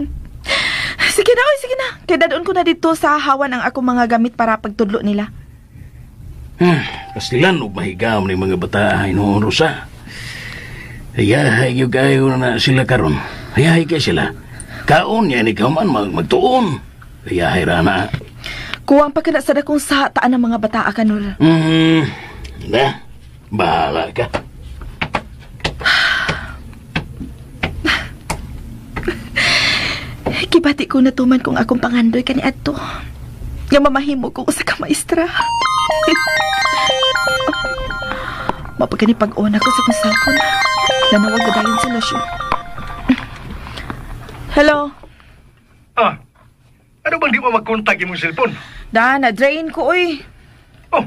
Sige na, oy, sige na. Kaya dadon ko na dito sa hawan ang akong mga gamit para pagtudlo nila. Pastilan og mahigam ni mga bata ay noon Rosa. Hayahay gyud kayo na sila karon. Hayahay kay sila. Kaon niya ni kauman magtuon. Hayahay ra na. Kuwang pa ka na sa dakong sa taan ng mga bata, Kanor. Da, bahala ka. Kibati ko natuman kung akong pangandoy kani adto. Nga mamahimo ko usa ka maestra. Mapagani pag-on ako sa kong cellphone. Nanawag na dayon si Lucio. Hello? Ah, ano bang di mo magkontak imong cellphone? Da, na-drain ko, uy. Oh,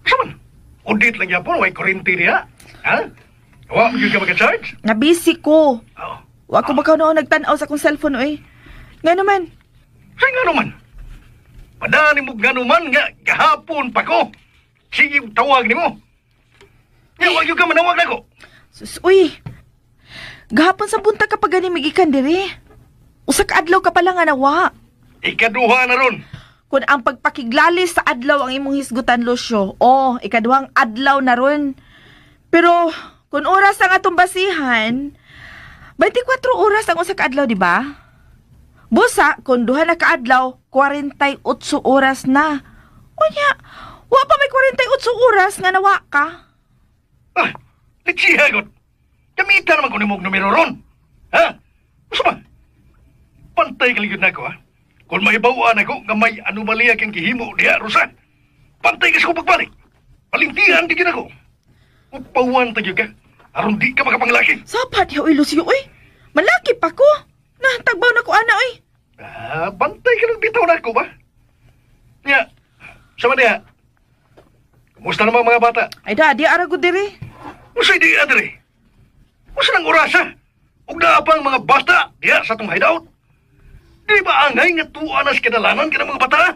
saan? Udit lang yapon, way kurinti niya. Ha? Wa mo gyud ka maka-charge? Nabisi ko. Oh. Wa ko baka noon nagtan-aw sa akong cellphone, uy. Nga naman. Say nga naman. Padani mo nga naman nga gahapon pa ko. Sige, tawag nimo. Nga, wa gyud ka manawag nako. Sus, uy. Gahapon sa buntag ka pa gani migikan diri. Usa ka adlaw ka pala nga nawa. Ikaduha na ron. Kung ang pagpakiglalis sa adlaw ang imong hisgutan, Lucio, oh, ikaduhang adlaw na ron. Pero kung oras ang atong basihan, 24 oras ang usa ka adlaw, di ba? Busa, kung duha na ka adlaw, 48 oras na. Unya, wa pa may 48 oras nga nawa ka. Ah, litsihagot. Gamita naman ko ni mong numero ron. Ha? Gusto ba? Pantay kaligid na ako, ha? Kung maibawaan ako nga may anomalya kang gihimo diha, Rosa. Pantay kasi ko pagbalik. Palintihan di ako. Upawan tayo ka. Aron di ka makapanglaki. Sapat, ya, uy, Lucio, uy. Malaki pa ko. Na, tagbaw na ko, ana, uy. Ah, bantay ka lang bitaw na ako ba? Nya, sama niya. Kumusta naman mga bata? Ay da, di ara ko diri. Usa di adre. Usa nang orasa. Ug naa pa ang mga bata diha sa atong hideout. Di ba angay nga tuwa na sa kinalanan kanang mga bata?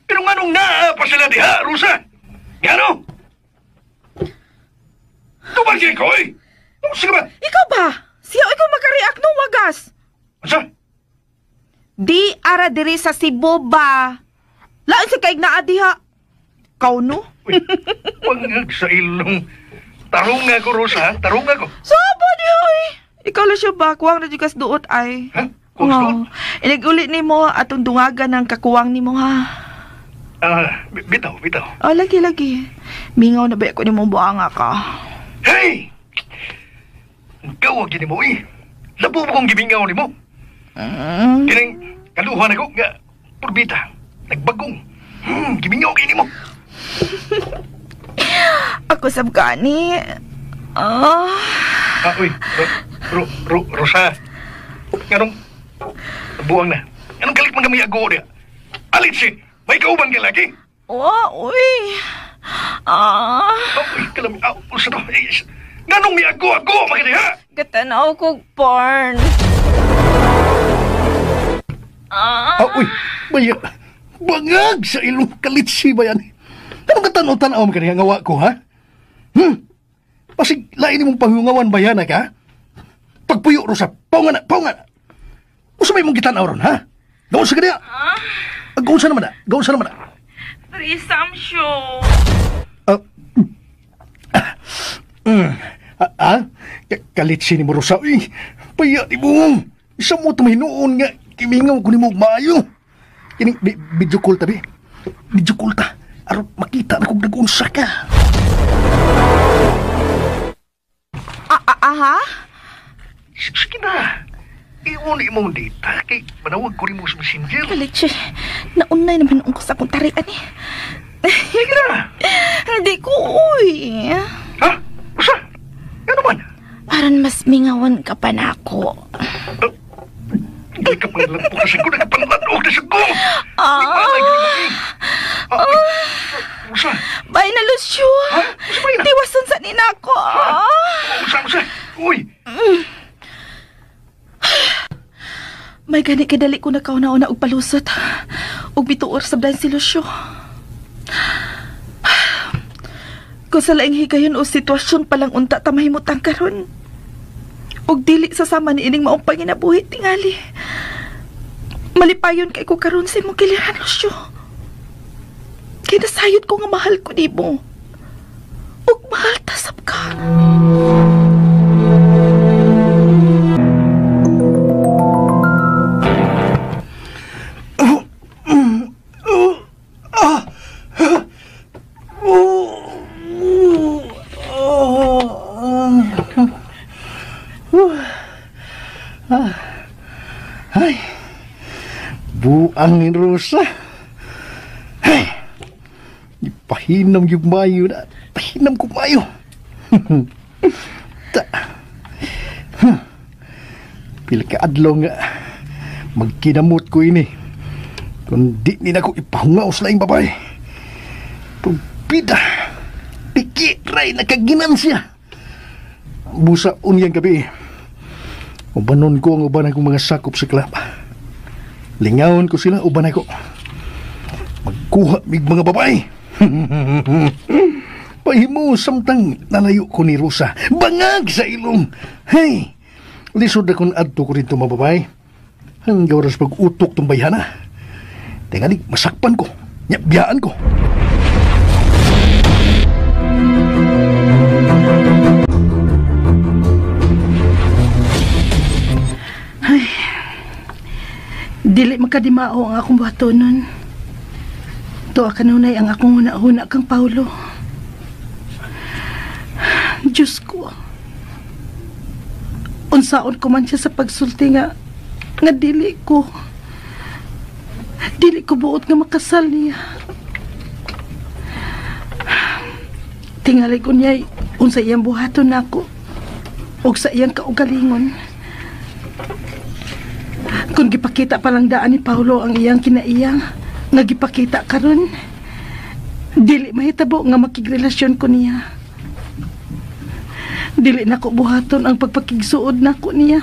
Pero nganong naa pa sila diha, Rosa? Ngano? Tubag siya ko, oy! Usa ka ba? Ikaw ba? Siya ikaw makareact no wagas. Asa? Di ara diri sa Cebu ba? Lain si kaig naa diha. Kaw no? Uy, bangag sa ilong. Tarong nga ko, Rosa. Tarong nga ko. Saba di oy. Ikaw lang siya ba? Kuwang na kas duot ay. Ha? Kuwang sa duot? Inag-uli ni mo atong dungagan ng kakuwang ni mo ha. Ah, bitaw, bitaw. Oh, lagi, lagi. Mingaw na ba ako ni mong buanga ka? Hey! Ang gawag gini mo eh. Labo mo kong gimingaw ni mo. Kining kaluhan ako nga purbita. Nagbagong. Gimingaw kini mo. Ako sab gani. Ah. Ah, uy, Rosa. Nganong buang na. Anong kalit man kami ago niya? Alit si, may kauban ka lagi. Oh, uy. Ah. Oh, uy, kalami. Ah, usa to. Nganong mi ago-ago makita ha? Katanaw kog porn. Ah. Ah, uy, baya. Bangag sa ilong kalit si bayan. Anong katanaw-tanaw man kaniya nga wa ko, ha? Pasig, lain imong pangungawan bayan, ka? Pagpuyo, Rosa, paunga na, paunga na. Usa may mong gitanaw ron, ha? Gaon sa kaniya. Gaon sa naman na, gaon sa naman na. Threesome show. Kalit si ni mo, Rosa, uy. Paya ni mo. Isa mo tumahinuon nga, kimingaw ko ni mo maayo. Kining video call tabi. Video call ta. Aron makita na kung nag-unsa ka. Ha? Sige na. Iuna imong data kay manawag ko nimo sa messenger. Kalitse, naunay naman ko sa akong tarian eh. Sige na. Hindi ko, uy. Ha? Usa? Ano man? Aron mas mingawan ka pa na ako. Di ka panglantog na sigo, nagpanglantog na sigo! Usa? Bay na, Lucio. Ha? Usa bay na? Tiwason sa nina ako. Usa, usa. Uy! May gani kadali ko nakauna-una og palusot. Og bituor sa blind si Lucio. Kung sa laing higayon o sitwasyon palang unta ta mahimutang karon. Og dili sa sama ni ining maong panginabuhi tingali. Malipayon kay ko karon sa imong kiliran, Lucio. Kay nasayod ko nga mahal ko nimo. Og mahal tasap ka. Ay, buang ni Rosa. Ay, ipahinam yung mayo na. Pahinam ko mayo. Ta. Pila ka adlaw nga magkinamot ko ini. Kung di ni nako ipahungaw sa laing babae. Pagpida, tiki ray nakaginansya. Busa unyang gabi. Ubanon ko ang uban akong mga sakop sa club. Lingawon ko sila, uban ako. Magkuha mig mga babae. Pahimo samtang nalayo ko ni Rosa. Bangag sa ilong. Hey, lisod akong adto ko rito mga babae. Hanggang oras pag-utok tong bayhana. Tingali, masakpan ko. Nyabiyaan ko. Ay, dili makadimao ang akong buhatonon. Tuwa kanunay ang akong huna-huna kang Paulo. Diyos ko. Unsaon ko man siya sa pagsulti nga dili ko. Dili ko buot nga makasal niya. Tingali ko niya unsa iyang buhaton nako og sa iyang kaugalingon. Kung gipakita pa lang daan ni Paulo ang iyang kinaiyang, nga gipakita karon, dili mahitabo nga makigrelasyon ko niya. Dili nako buhaton ang pagpakigsuod nako niya.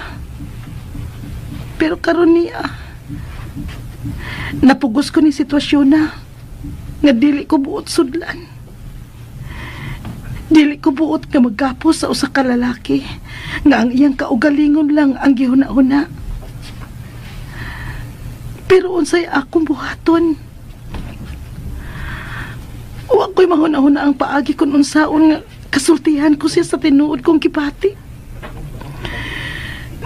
Pero karon niya, napugos ko ni sitwasyon na nga dili ko buot sudlan. Dili ko buot nga maggapos sa usa ka lalaki nga ang iyang kaugalingon lang ang gihuna-huna. Pero unsay akong buhaton? Wa ko'y mahuna-huna ang paagi kung unsaon nga kasultihan ko siya sa tinuod kong gibati.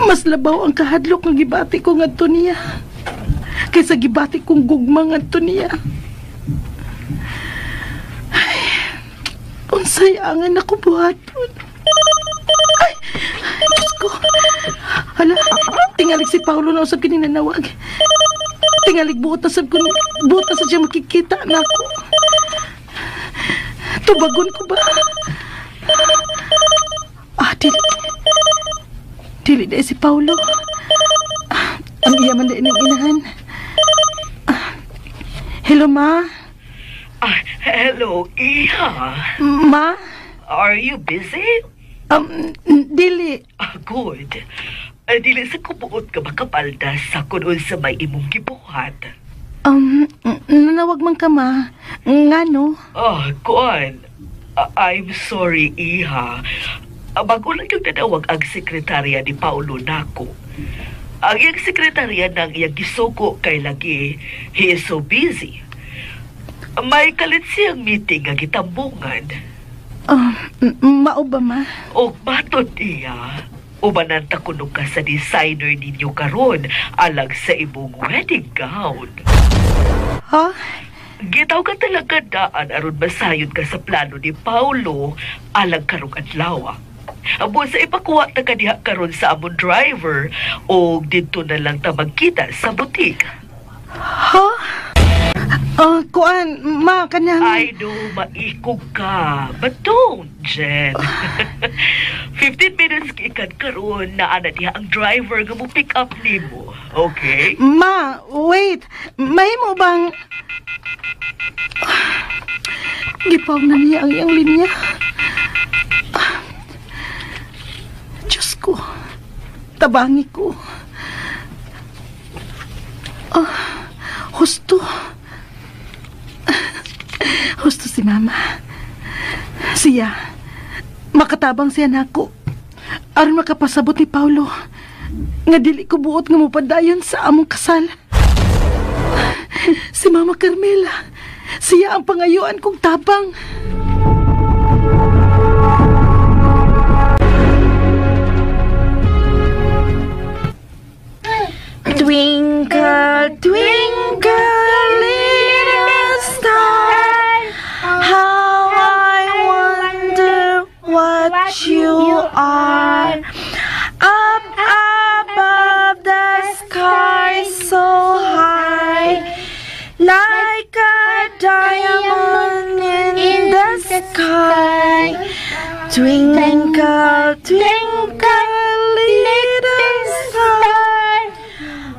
Mas labaw ang kahadlok nga gibati ko ngadto niya kaysa gibati kong gugma ngadto niya. Ay, unsay angan ako buhaton? Ay, Diyos ko. Hala, tingalig si Paulo na usab kini nanawag. Tingalig buot na sab kun buot na sa siya makikita na ako. Tubagon ko ba? Ah, dili. Dili na si Paulo. Ah, ang iya man din ang inahan. Ah, hello, ma. Ah, hello, Iha. Ma? Are you busy? Dili. Ah, good. Dili sa kubuot ka makapaldas sa kunon sa may imong gibuhat. Nanawag man ka, ma. Ngano? Oh, kuan. I'm sorry, Iha. Bago lang yung nanawag ang sekretarya ni Paulo nako. Ang iyang sekretarya ng iyang gisuko kay lagi, he is so busy. May kalit siyang meeting nga gitambungan. Mao ba, ma? Og matod iya, umananta kuno ka sa designer ninyo karon alang sa imong wedding gown. Ha? Gitaw ka talaga daan aron masayod ka sa plano ni Paulo alang karong adlaw. Busa ipakuha ta ka diha karon sa among driver o didto na lang ta magkita sa butik. Ha? Kuan, ma, kanyang... I know, maikog ka. But don't, Jen. 15 minutes gikan karon na ana diha ang driver nga mo pick up nimo. Okay? Ma, wait. Mahimo bang... Gipaw na niya ang iyang linya. Diyos ko. Tabangi ko. Husto. Husto si Mama. Siya. Makatabang siya nako. Aron makapasabot ni Paulo nga dili ko buot nga mopadayon sa among kasal. Si Mama Carmela. Siya ang pangayuan kong tabang. Twinkle, twinkle, little star, how I wonder what you are. Up above the sky so high, like a diamond in the sky. Twinkle, twinkle, little star,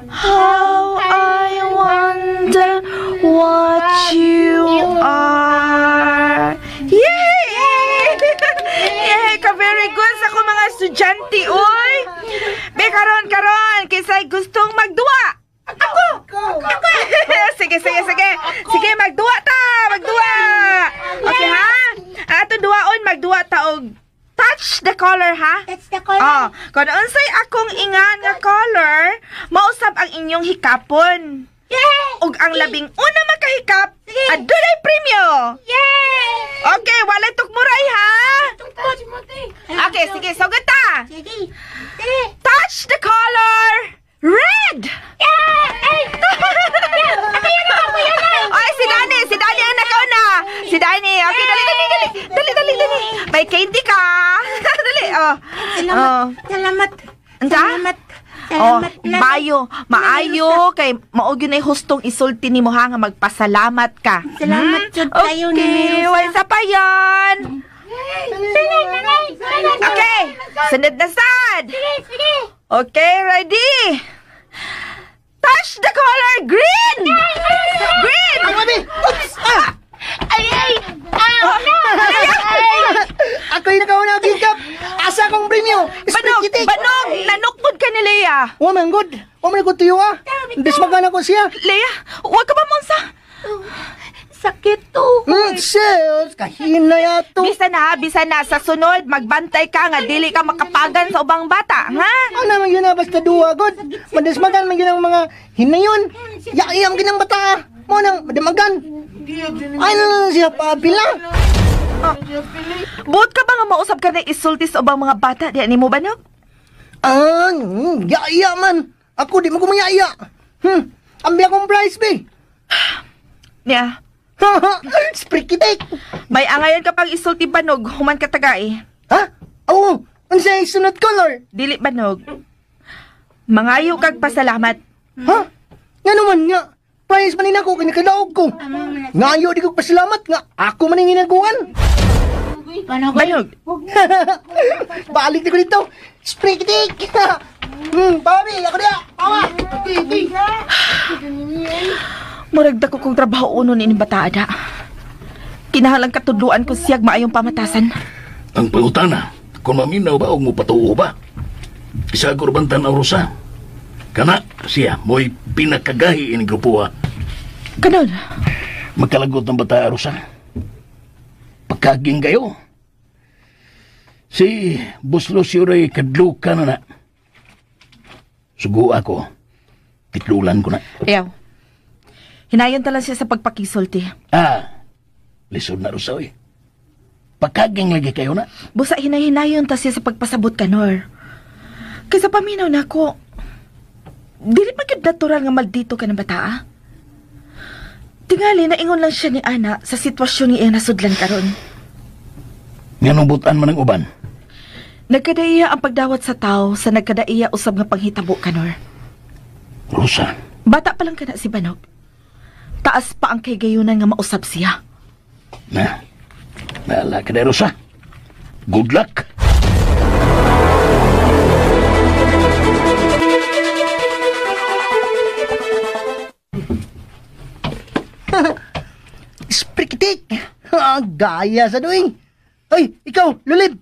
how I wonder what you are. Yay! Yay! Ka-very good sa akong mga estudyante, uy! Be, karon, kisa'y gustong magduwa! Ako! Ako! Sige. Sige, magduwa ta! Magduwa! Okay, ha? Ato duwaon, magduwa ta og touch the color, ha? Touch the color. Oh, kung unsay akong ingan nga color, mausab ang inyong hikapon. Yay! Ug ang labing una makahikap, adunay premyo. Yay! Okay, walay tukmuray, ha? Okay, sige, sugod ta. Sige. Touch the color red. Yay! Ay! Ay, si Dani ang nakauna. Si Dani. Okay, dali. Dali. May candy ka. Dali. Oh. Salamat. Salamat. Oh, maayo kay mao gyud nay hustong isulti nimo ha nga magpasalamat ka. Salamat jud kayo ni Okay, way sa pa yan. Okay, sunod na sad. Sige. Okay, ready? Touch the color green. Green. Oops! Ah! Ay! Ako yung nakauna og hikap. Asa akong premyo? Banog! Nanukod ka ni Leia. Wa man good. Wa man ko tuyo ah. Dismagan ako siya. Leia, wa ka ba monsa? Sakit to. Sus, kahina yato. Bisa na. Sa sunod, magbantay ka nga dili ka makapagan sa ubang bata, ha? Ano man yun na, basta duwa, god. Madismagan man yun ang mga hinayon. Yaiyam ginang bata. Mo nang madamagan. Ay, na siya paapila. Buot ka ba nga mausap ka na isulti sa ubang mga bata? Diyan ni mo ba, no? Ah, yaiya man. Ako di mo kumayaya. Ambi akong prize, be. Niya. Sprikitik. May angayon ka pang isulti banog, human ka tagay. Ha? Oo, unsay sunod color? Dili banog. Mangayo kag pasalamat. Ha? Nga naman nga. Prize man ni ako, kinakadaog ko. Ngayo di ko pasalamat nga. Ako man ang ginaguan. Banog. Balik na ko dito. Sprikitik. Pabi, ako diya. Awa. Murag dako kong trabaho uno ni bata ada. Kinahanglan katudluan ko siyag maayong pamatasan. Ang pangutana, kung maminaw ba o mupatuo ba? Isa ko bantan ang Rosa. Kana siya mo'y pinakagahi ini grupo ha. Kanon? Magkalagot ng bata Rosa. Pagkaging kayo. Si Buslo Siuray kadluka na na. Sugo ako. Titlulan ko na. Ayaw. Hinayon talang siya sa pagpakisulti. Ah, lisod na Rosa oy. Pagkaging lagi kayo na. Busa hinahinayon ta siya sa pagpasabot kanor. Kaysa paminaw na ako, dili pa gyud natural nga maldito ka ng bata, ah. Tingali, naingon lang siya ni Ana sa sitwasyon nga iyang nasudlan karon. Nganong butan man ang uban? Nagkadaiya ang pagdawat sa tao sa nagkadaiya usab nga panghitabo, Kanor. Rosa. Bata pa lang kana si Banog. Taas pa ang kaygayunan nga mausab siya. Na, bahala ka na, Rosa. Good luck. Sprikitik! Gaya sa doing. Ay, ikaw, lulid.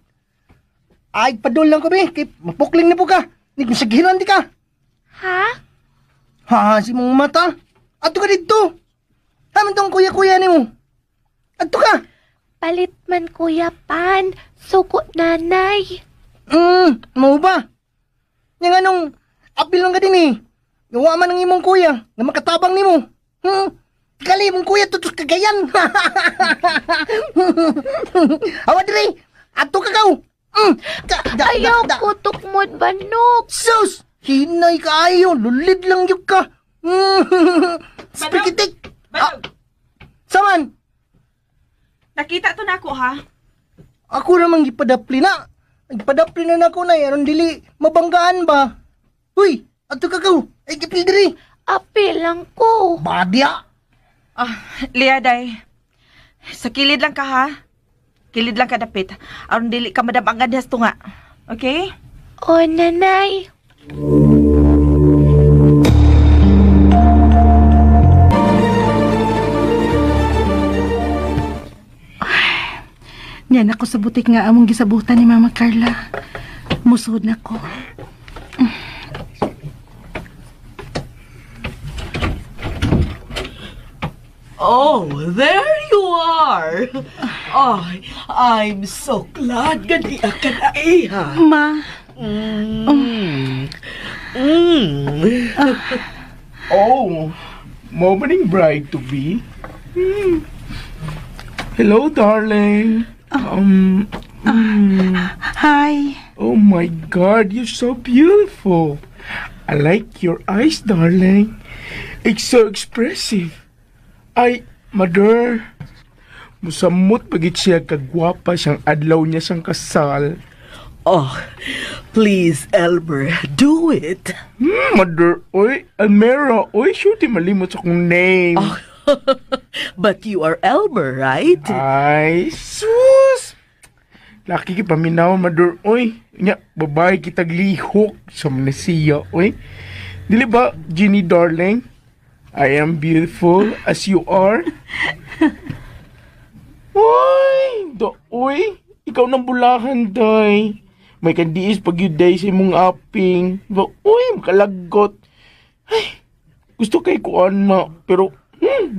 Ay, padul lang kami. Kay mapukling na po ka. Nagsagilan di ka. Ha? Ha, si mong mata. Ato ka dito. Haman tong kuya-kuya ni mo. Ato ka. Palit man Kuya Pan, suko nanay. Mau ba? Yang anong apil lang ka din eh. Gawa man ang imong kuya na makatabang nimo. Kali mong kuya tutos kagayan. Awa dire. Ato ka kaw. Ayaw ko tukmod Banog. Sus! Hinay kaayo, lulid lang yun ka. Spikitik. Banog. Saman? Nakita to na ako ha. Ako namang gipadapli na. Gipadapli na nako na aron dili mabanggaan ba. Uy, ato ka kaw. Ay gipil diri. Apil lang ko. Badya. Lia, day. Sa kilid lang ka ha. Kilid lang ka dapit. Aron dili ka madabangan dihas tunga. Okay? O nanay. Niyan ako sa butik nga among gisabutan ni Mama Carla. Musod na ko. Oh, there you are. Oh, I'm so glad nga di ka na iha. Ma. Oh, mo ba ning bride to be? Hello, darling. Hi. Oh my God, you're so beautiful. I like your eyes, darling. It's so expressive. Ay, mother. Musamot pagit siya kagwapa siyang adlaw niya siyang kasal. Oh, please, Elmer, do it. Mother, oy, Almera, oy, shoot, malimot sa akong name. Oh, but you are Elmer, right? Ay, sus! Laki ki paminaw, mother, oy. Nya, babae kitag lihok sa mnesiya, oy. Dili ba, Ginny darling? I am beautiful as you are. Oy, do, oy, ikaw nang bulahan, day. May kandiis pag yun, day, sa imong aping. Ba, oy, makalagot. Ay, gusto kay kuan na, pero,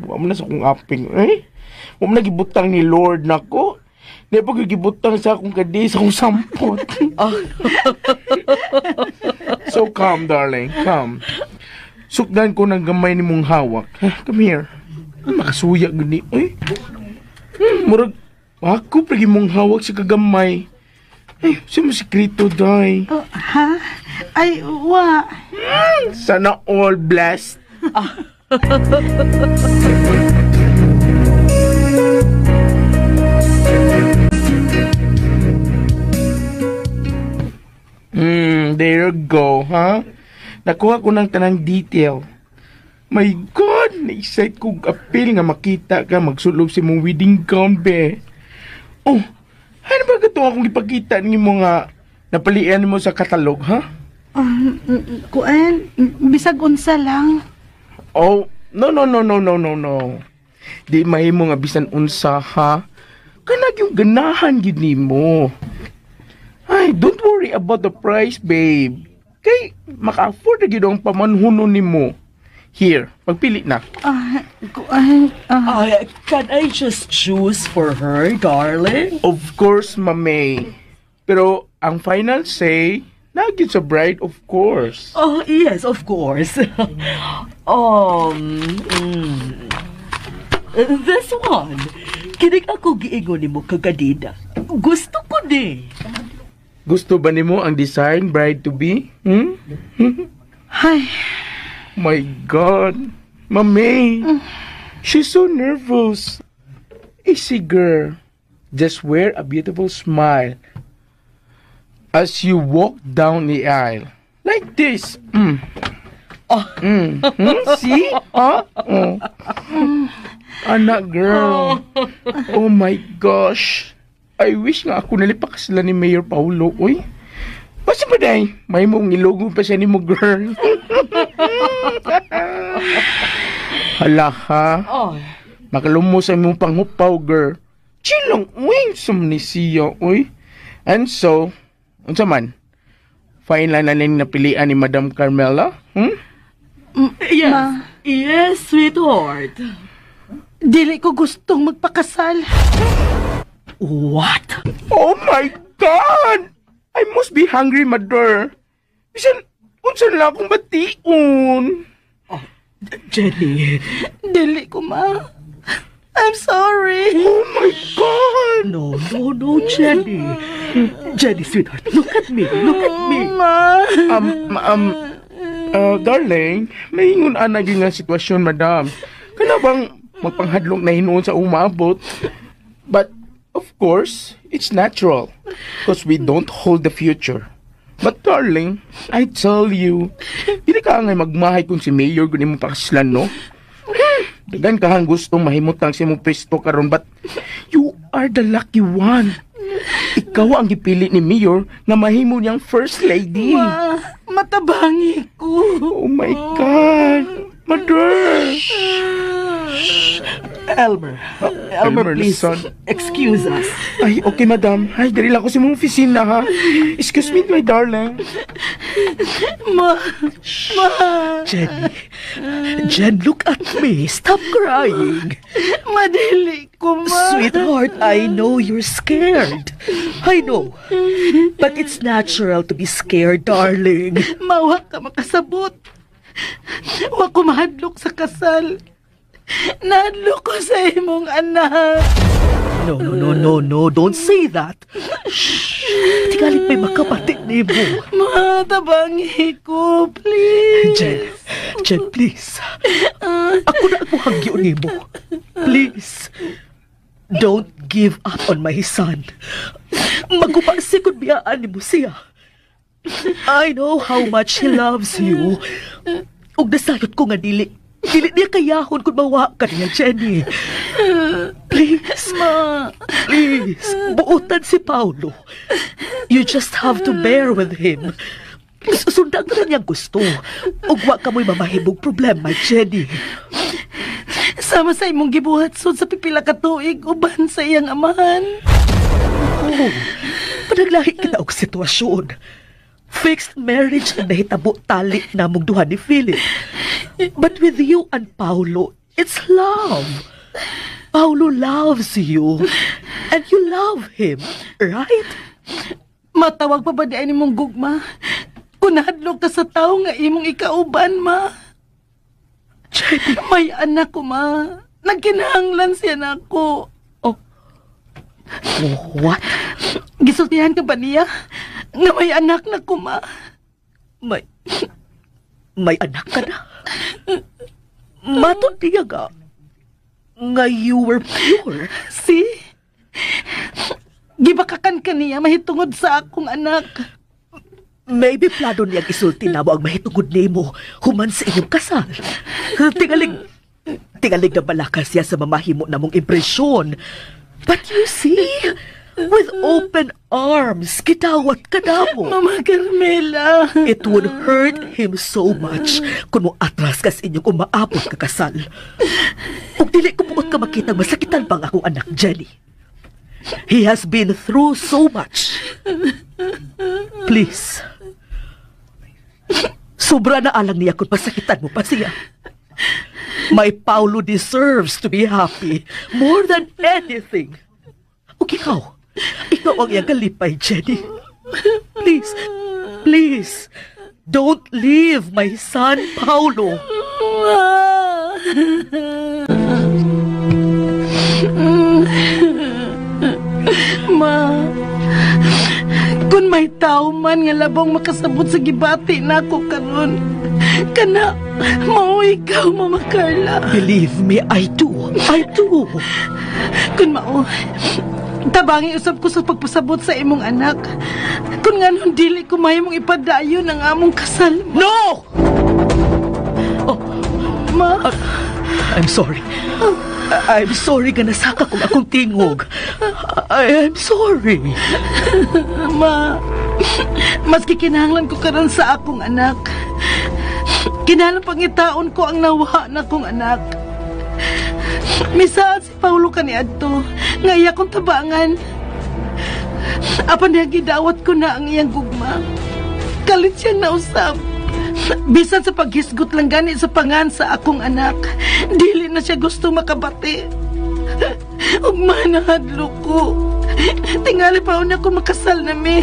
wa man na sa akong aping, eh. Wa man na gibutang ni Lord nako. Di pa gibutang sa akong kadi, sa akong sampot. So calm, darling, calm. Sukdan ko ng gamay ni mong hawak. Come here. Makasuya gani. Uy. Murag, ako pagi mong hawak sa kagamay. Ay, sa mo sikreto, day. Oh, ha? Ay, wa. Sana all blessed. There you go, ha? Nakuha ko ng tanang detail. My God! Na-excite kong apil nga makita ka magsulob sa imong wedding gown, be. Oh, ano ba ito akong ipakita ni mga napalian mo sa katalog, ha? Kuan, bisag unsa lang. Oh, no, no, no, no, no, no, no. Di mahimo nga bisan unsa, ha? Kanag yung ganahan gid nimo. Ay, don't worry about the price, babe. Kay, maka-afford na gid ang pamanhunon nimo. Here, pagpili na. Can I just choose for her, darling? Of course, Mame. Pero ang final say, nagit sa bride, of course. Oh, yes, of course. This one. Kinig ako giingon nimo kagadida. Gusto ko ni. Gusto ba nimo ang design, bride to be? Ay. My God. Mame. She's so nervous. Easy girl. Just wear a beautiful smile. As you walk down the aisle. Like this. Oh. See? Huh? Oh. Anak, girl. Oh my gosh. I wish nga ako nalipak sila ni Mayor Paulo, uy. Basta ba day? May mong ilogo pa siya ni mo, girl. Hala, ha? Oh. Makalumos ang imong panghupaw, girl. Chill lang, uy. Sumnisiya, uy. And so, unsa man? Fine lang na ning napilian ni Madam Carmela? Hmm? Yes. Ma. Yes, sweetheart. Dili ko gustong magpakasal. What? Oh my God! I must be hungry, mother. Bisan, unsa lang akong bation. Oh, Jenny. Dili ko, ma. I'm sorry. Oh my God! No, no, no, Jenny. Jenny, sweetheart, look at me. Look at me. Ma. Darling, may ingon ana gyud nga sitwasyon, madam. Kana bang magpanghadlok na hinuon sa umabot? But, of course, it's natural. Because we don't hold the future. But darling, I tell you, dili ka ngay magmahay kung si Mayor guni mo pakaslan, no? Dagan ka hang gustong mahimutang si mong pwesto karon, but you are the lucky one. Ikaw ang gipili ni Mayor nga mahimo niyang first lady. Ma, matabangi ko. Oh my God! Mother! Elmer. Elmer, please. son. Excuse us. Ay, okay, madam. Ay, dali lang ako sa mong opisina, ha? Excuse me, my darling. Ma, ma. Jenny. Jen, look at me. Stop crying. Madili ko, ma. Sweetheart, I know you're scared. I know. But it's natural to be scared, darling. Mawa ka makasabot. Wa ko mahadlok sa kasal. Nahadlok ko sa imong anak. No, no, no, no, no. Don't say that. Shh. Tingali pa'y makabati nimo. Ma, tabangi ko, please. Jen, Jen, please. Ako na ang muhagyo nimo. Please. Don't give up on my son. Maguba sikod biyaan nimo siya. I know how much he loves you. Ug nasayod ko nga dili. Dili niya kayahon kung mawa ka niya, Jenny. Please, Ma. please, buotan si Paolo. You just have to bear with him. Sundan ka na niyang gusto. Ug wa ka mo'y mamahimog problema, Jenny. Sama sa imong gibuhat sud sa pipila ka tuig uban sa iyang amahan. Oh, panaglahi kita og sitwasyon. Fixed marriage ang nahitabo tali namong duha ni Philip. But with you and Paolo, it's love. Paolo loves you. And you love him, right? Matawag pa ba di ay nimong gugma? Kung nahadlok ka sa tao nga imong ikauban, ma. Jenny. May anak ko, ma. Nagkinahanglan siya na ako. Oh. What? Gisultihan ka ba niya? Nga may anak na ko, ma. May anak ka na? Matod niya nga. Nga you were pure. See? Gibakakan ka niya mahitungod sa akong anak. Maybe plano niyang isulti namo ang mahitungod nimo human sa inyong kasal. Tingalig na balaka siya sa mamahimo namong impresyon. But you see, with open arms, gidawat ka namo. Mama Carmela. It would hurt him so much kung mo atras ka sa inyong umaabot ka kasal. Ug dili ko buot ka makita masakitan pang akong anak, Jenny. He has been through so much. Please. Sobra na alang niya kung pasakitan mo pa siya. My Paolo deserves to be happy more than anything. Ug ikaw, ikaw ang iyang kalipay, Jenny. Please, please, don't leave my son, Paolo. Ma, kung may tao man nga labong makasabot sa gibati na ako karon, kana mao ikaw, Mama Carla. Believe me, I do. I do. Kung mao, Tabangi usab ko sa pagpasabot sa imong anak. Kung nga dili ko mahimong ipadayon ang among kasal. No! Oh, ma. I'm sorry. I'm sorry nga nasaka kong akong tingog. I'm sorry. Ma, maski kinahanglan ko karon sa akong anak. Kinahanglan pangitaon ko ang nawa na kong anak. Misaad si Paulo kaniadto nga iya kong tabangan. Apan diha gidawat ko na ang iyang gugma. Kalit siyang nausap. Bisan sa paghisgot lang gani sa pangan sa akong anak, dili na siya gusto makabati. Ugma na hadlo ko. Tingali pa una ko makasal na mi.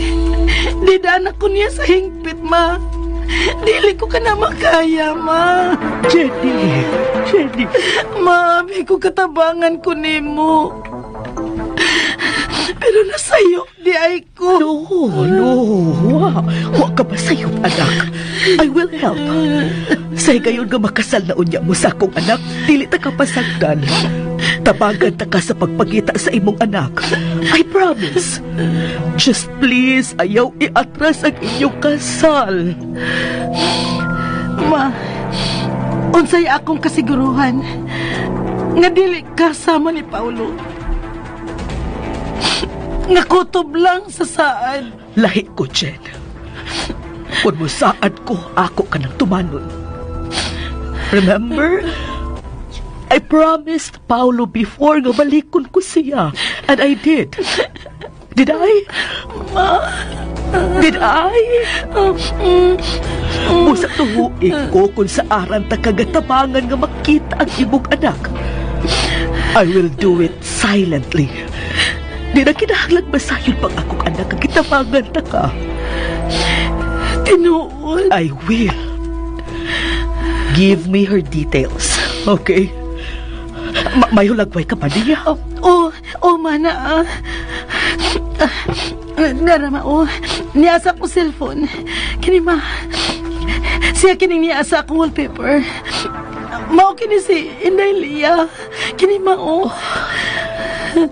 Di daan ako niya sa hingpit, ma. Dili ko ka na makaya, ma. Jenny, Jenny. Ma, abi ko katabangan ko nimo. Pero nasayop di ay ko. No, no. Wa ka masayop, anak. I will help. Sa higayon nga makasal na unya mo sa akong anak, dili ta ka pasagdan. Tabagan ta ka sa pagpagita sa imong anak. I promise. Just please, ayaw iatras ang inyong kasal. Ma, unsay akong kasiguruhan nga dili ka sama ni Paulo. Nga kutob lang sa saad. Lahi ko, Jen. Kung mo saad ko, ako ka nang tumanon. Remember? I promised Paulo before nga balikon ko siya. And I did. Did I? Ma. Did I? Usa tuhuig ko kung sa aran ta kagatabangan nga makita ang imong anak. I will do it silently. Di na kinahanglan masayon pang akong anak ang gitabangan ta ka. Tinuod. I will. Give me her details, okay? May hulagway ka pa niya? Oh, mana. Narama, oh. Niasa ko cellphone. Kini ma. Siya kining niasa akong wallpaper. Mao kini si Inday Lia. Kini ma, oh.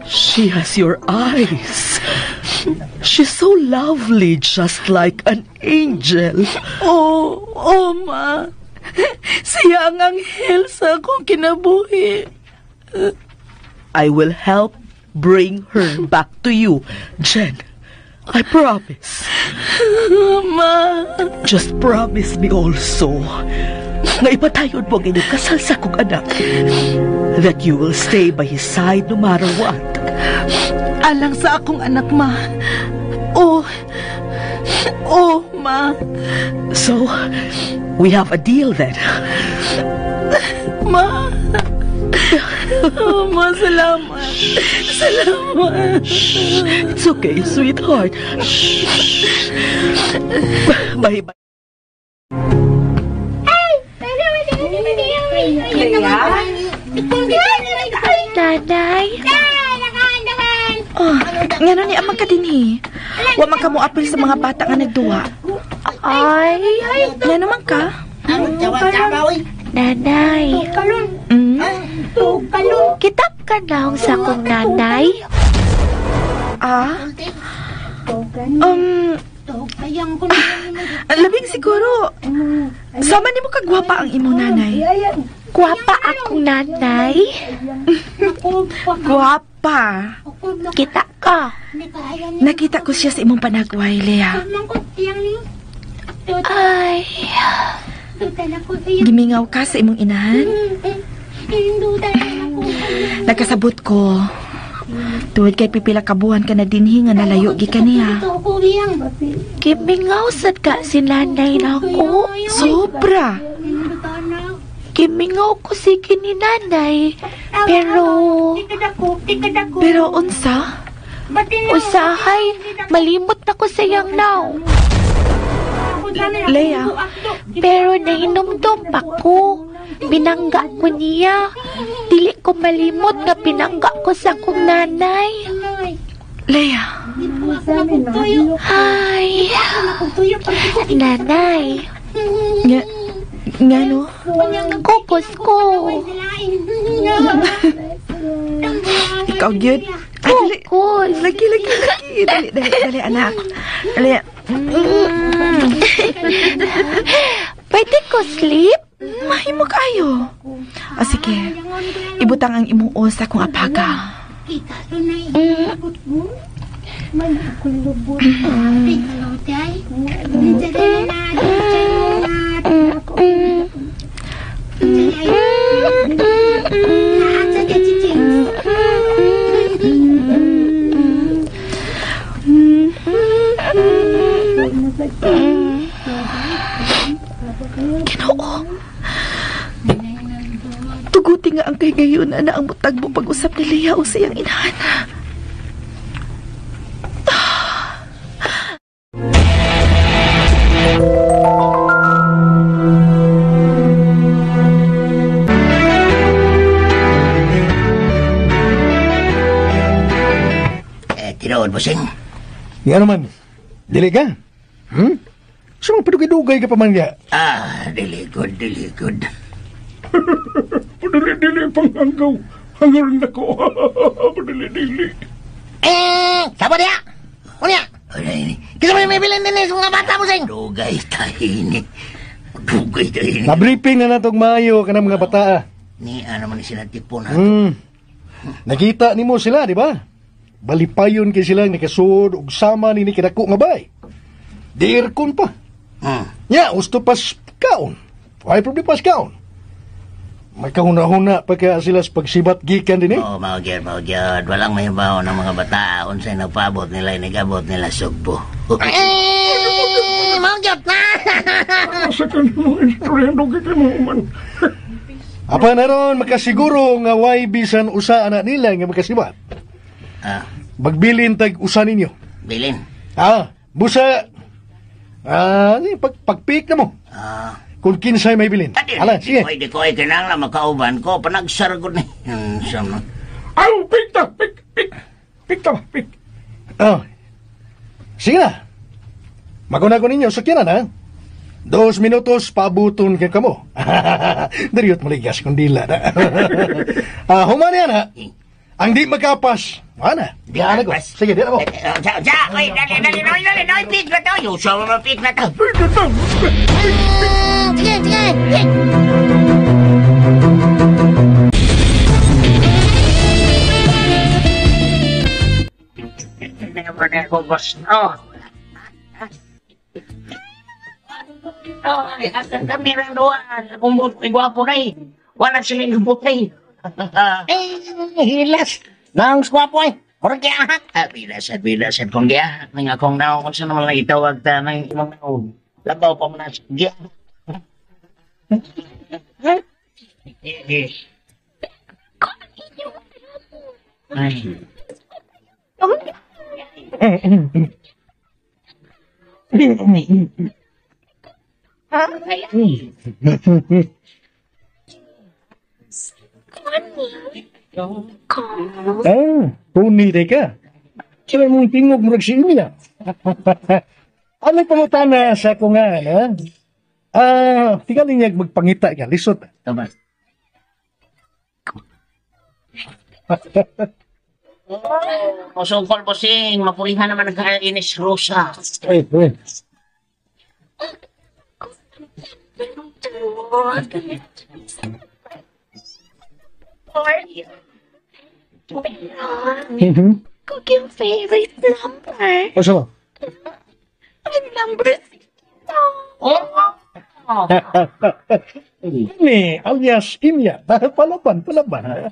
She has your eyes. She's so lovely, just like an angel. Oh, ma. Siya ang anghel sa akong kinabuhi. I will help bring her back to you, Jen. I promise. Ma. Just promise me also nga ipatayon mo ang inyong kasal sa akong anak. That you will stay by his side no matter what. Alang sa akong anak, ma. Oh, oh, ma. So, we have a deal then. Ma. Oh, ma, salamat. Salamat. Shh. It's okay, sweetheart. Shh. Bye-bye. Nanay? Oh, ngano ni amang ka dinhi? Wa man ka mo apil sa mga bata nga nagduwa. Ay, Ngano man ka? Nanay. Kitap ka naong sa akong nanay? Ah? Labing siguro. Sama nimo kagwapa ang imong nanay. Gwapa akong nanay? Gwapa. Kita ka. Nakita ko siya sa imong panagway, Lea. Ay. Gimingaw ka sa imong inahan? Nakasabot ko. Tuwid kay pipila ka buwan ka na dinhi nga nalayo gikan niya. Gimingaw sad ka si nanay nako. Sobra. Gimingaw ko sige ni nanay. Pero unsa? Usahay, malimot na ko sa iyang naw. Lea. Pero nahinumdum pa ko. Binangga ko niya. Dili ko malimot nga binangga ko sa akong nanay. Lea. Ay. Nanay. Ngano? Kokos ko. Ikaw gyud. Focus. Lagi, lagi, lagi. Dali, dali, dali, anak. Dali. Pwede ko sleep? Mahimo kayo. O sige, ibutang ang imong usa kung apaga. Ginoo. Tuguti nga ang kay ngayon na ang mutagbo pag-usap ni Leah o sa iyang inahan. Eh, tinuod, bossing. Nga naman, dili ka? Hmm? So, padugay-dugay ka pa man niya. Ah, dili good, dili good. Padali-dili panghanggaw. Hanggaw na ko. Padali-dili. Eh, sabo niya. Unya. Kita may bilin din sa mga bata mo sing. Dugay tayo ni. Dugay tayo ni. Na-briefing na natong maayo ka ng mga bata. Ni ano man sila tipon ha. Nakita nimo sila, di ba? Balipayon kay sila nakasuod og sama nini kadako nga bay. Di aircon pa. Ya, gusto pas kaon. Why problema pas kaon? Magkahuna-huna pa kaya sila sa pagsibat gikan din eh. Oo, oh, mao gyud, mao gyud. Walang may baho ng mga bata. Unsay nagpaabot nila, inigabot nila sugbo. Eh, mao gyud na. Sa kanimo istorya dugay kay mo man. Apa na ron, makasiguro nga way bisan usa ana nila nga makasibat. Ah. Magbilin tag usa ninyo. Bilin? Ah, busa ah, pagpik na mo. Ah. Kung kinsay may bilin. Ala, sige. Di ko ay kinahanglan makauban ko. Panagsargod ni. Sama. Aw, pik ta, pik, pik. Pik ta, pik. Oh. Sige na. Maguna ko ninyo, sakyanan ha. 2 minutos, paabuton ka kamo. Dariyot maligas kung dila na. Ah, humani na. Ang di makapas. Ana, di ana ko. Sige, di na mo. Sa, sa, oy, dali, dali, dali, dali, dali, pik na to. Yung sama mo, pik na to. Sige, sige, sige. Never, never, boss. Oh. Ay, kami rin doon. Kung gwapo na eh. Wala sila yung butay. Eh, hilas. Nang gwapo eh. Murag giahak. Bilas, bilas. Kung giahak, nang akong naong kung saan naman lang itawag ta ng imong naong. Labaw pa mo na sa giahak. Ay. Ah, puni ka. Sila mong tingog murag si Emilia. Ano pangutana sa ko nga, ha? Ah, tingali niya magpangita ka, lisod. Tama. Musungkol bossing, mapurihan naman ang kainis Rosa. Ay, ay. Kung yung favorite number. O, sama? Ang number 6. Oh! Ini alias Imya. Palaban, palaban.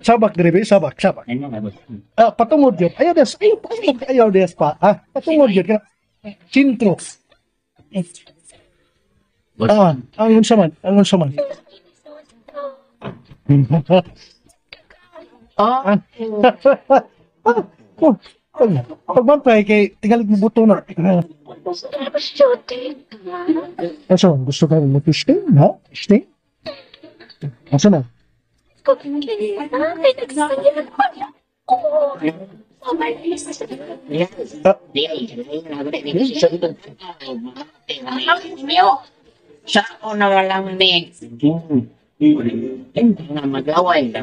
Sabak dire sabak, sabak. Ah, patungod yun. Ayaw des, ayaw, ayaw, ayaw des pa. Ah, patungod yun. Sintro. Ah, ang unsa man, ang unsa man. Ah. Oh, pagbantay kay tingalig mo buto na. Asa, gusto ka mo testing, ha? Testing? Asa na? Sa ako na walang ni. Nga magaway.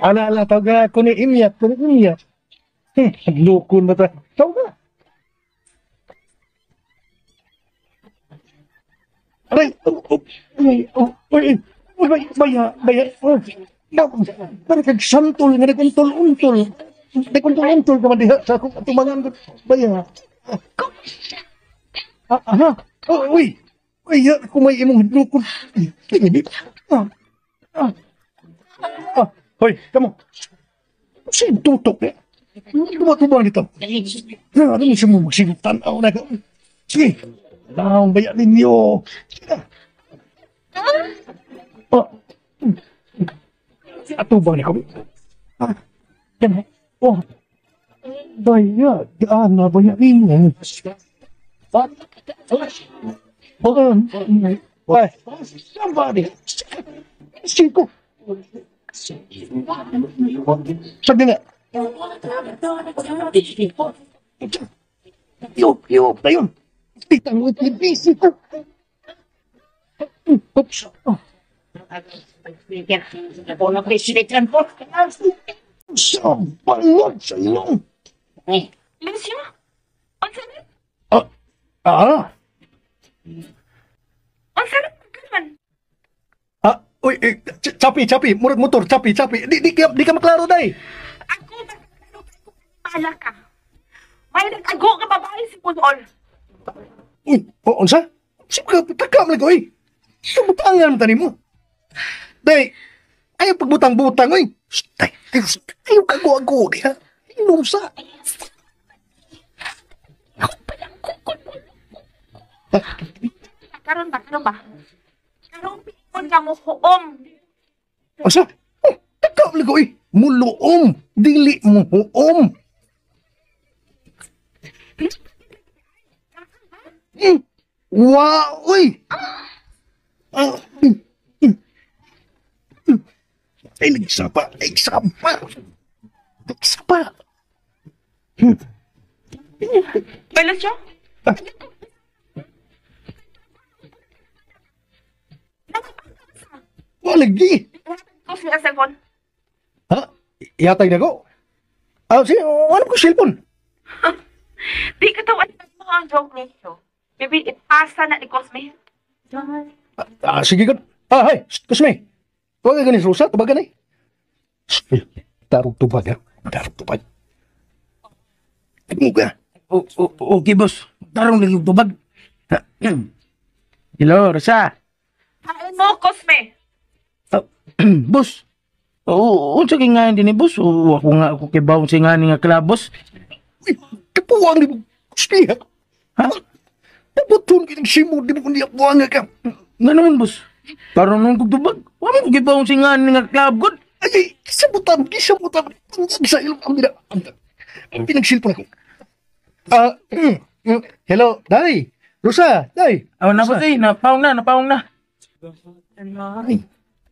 Ala, ala, tawag na. Kuni imyat, kuni imyat. Lukon ba ta? Tawag na. Aray, ay, ay, ay, baya, baya, Para kag santol nga nag-untol-untol. Nag-untol-untol ka man diha sa akong atumangan. Baya. Aha. Oh, uy. Uy, kung may imong lukon. Hoy, kamo. Saan tutok eh? Tumatubang dito. Ano mo siya mo magsigong tanaw na ka? Sige. Naong baya ninyo. Sige. Oh. Atubang ni kami. Yan. Oh. Baya, gaan na baya ninyo. Ay, somebody. Cinco. Sabi nga. Yop, yop, ayun. Titang mo, busy ko. Oops. Oh. Sa balot sa ilong. Lucio? Unsa na? Ah? Unsa na man? Ah, uy, eh, chapi, chapi, murag motor, chapi, chapi. Di ka maklaro day. Ako maala ka. May nag-ago nga babae si Pulol. Uy, oh, unsa? Sika taka man ko, uy. Subutangan tani mo. Day, ayaw pagbutang-butang, uy. Day, ayaw kago-ago, di ha? Inom sa. Karon ba, karon ba? Karon pikon ka mo huom. Unsa? Oh, taka man ko, uy. Muluom, dili mo huom. Wow, uy! Ay, nagsapa, nagsapa. Nagsapa. Bay, Lucio? Walagi. Ko siya cellphone. Ha? Ihatag na ko? Ah, sige, ano ko cellphone? Di ka tawan mo ang joke ninyo. Maybe ipasa na ni Cosme. Ah, sige ka. Ah, hey, Cosme. Tuwagan ka ni Rosa, tubagan eh. Tarog tubag, ha? Tarog tubag. Ano ka? Okay, boss. Tarong lagi tubag. Hello, Rosa. Hain mo, Cosme. Boss. Oo, unsa kay nga din ni boss? Oo, ako nga ako kay bawon sa nga ni nga club, boss. Uy, kapuwang ni Cosme, ha? Ha? Pabuton ka ng simo, di mo kundi apuang ka. Nga naman, boss. Tarong nung tubag. Wa mo ko kay bawon sa nga ni nga club, god. Ay, kisabutan, kisabutan. Sa ilong ang bina. Ang pinagsilpon ako. Hello, Day. Rosa, Day. Oh, na boss, eh. Napaong na, napaong na. Ay.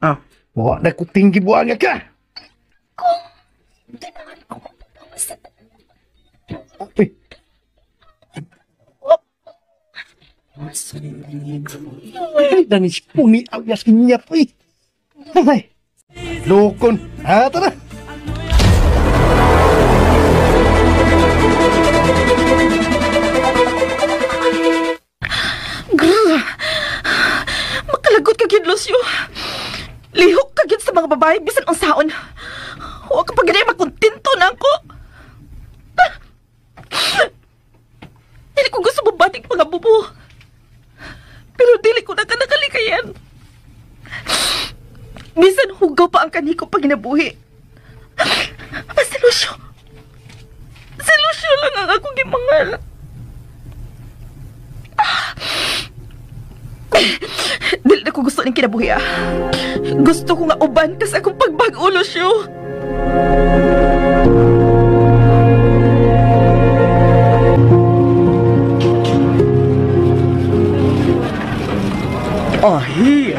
Ah. Wa na ko tinggi buanga ka. Uy. Ay, danis puni alias kinyap, uy. Ay. Lukon. Ah, tara. Grr! Makalagot ka gyud, Lucio. Lihok ka gyud sa mga babae bisan unsaon. Wa ka pa gani makontento na ako. Dili ko gusto mabatik mga bubo. Pero dili ko na ka nakalikayan. Bisan hugaw pa ang kaniko pag ginabuhi. Basta Lucio. Si Lucio lang ang akong gimangal. Dili na ko gusto ning kinabuhi, ah. Gusto ko nga uban kasi akong pagbag-o, Lucio. Oh, here.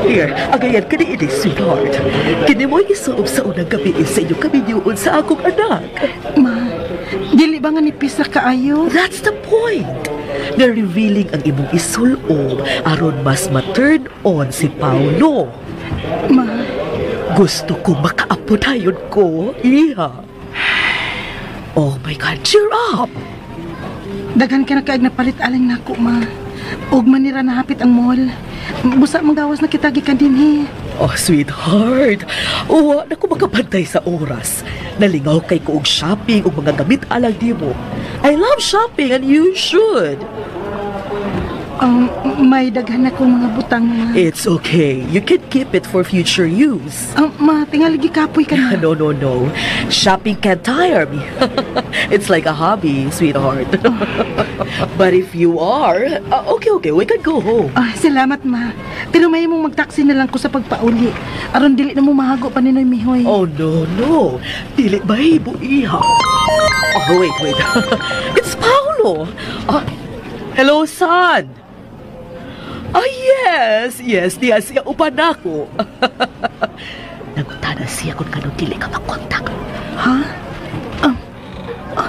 Here, agayan ka ni ini, sweetheart. Kini mo isuob sa unang gabi sa inyong kaminyuon sa akong anak. Ma, dili ba nga nipis na kaayo? That's the point. Nga revealing ang imong isulob aron mas ma-turn on si Paolo. Ma. Gusto ko makaapo dayon ko, iha. Oh my God, cheer up! Daghan ka na kaag napalit alang nako, ma. Ug manira na hapit ang mall. Busa magawas na kita gikan dinhi. Oh, sweetheart. Uwa na ko makabantay sa oras. Nalingaw kay ko og shopping ug mga gamit alang nimo. I love shopping and you should. May daghan akong mga butang, ma. It's okay. You can keep it for future use. Ma, tingali gikapoy ka na. No, no, no. Shopping can't tire me. It's like a hobby, sweetheart. But if you are, okay, okay, we can go home. Ah, salamat, ma. Pero may mong magtaksi na lang ko sa pagpauli. Aron dili na mo mahago pa ninoy mihoy. Oh, no, no. Dili ba iha? Oh, wait, wait. It's Paolo. Hello, son. Ah, yes, yes, diya siya uban ako. Nangutana siya kung kanong dili ka makontak. Ha?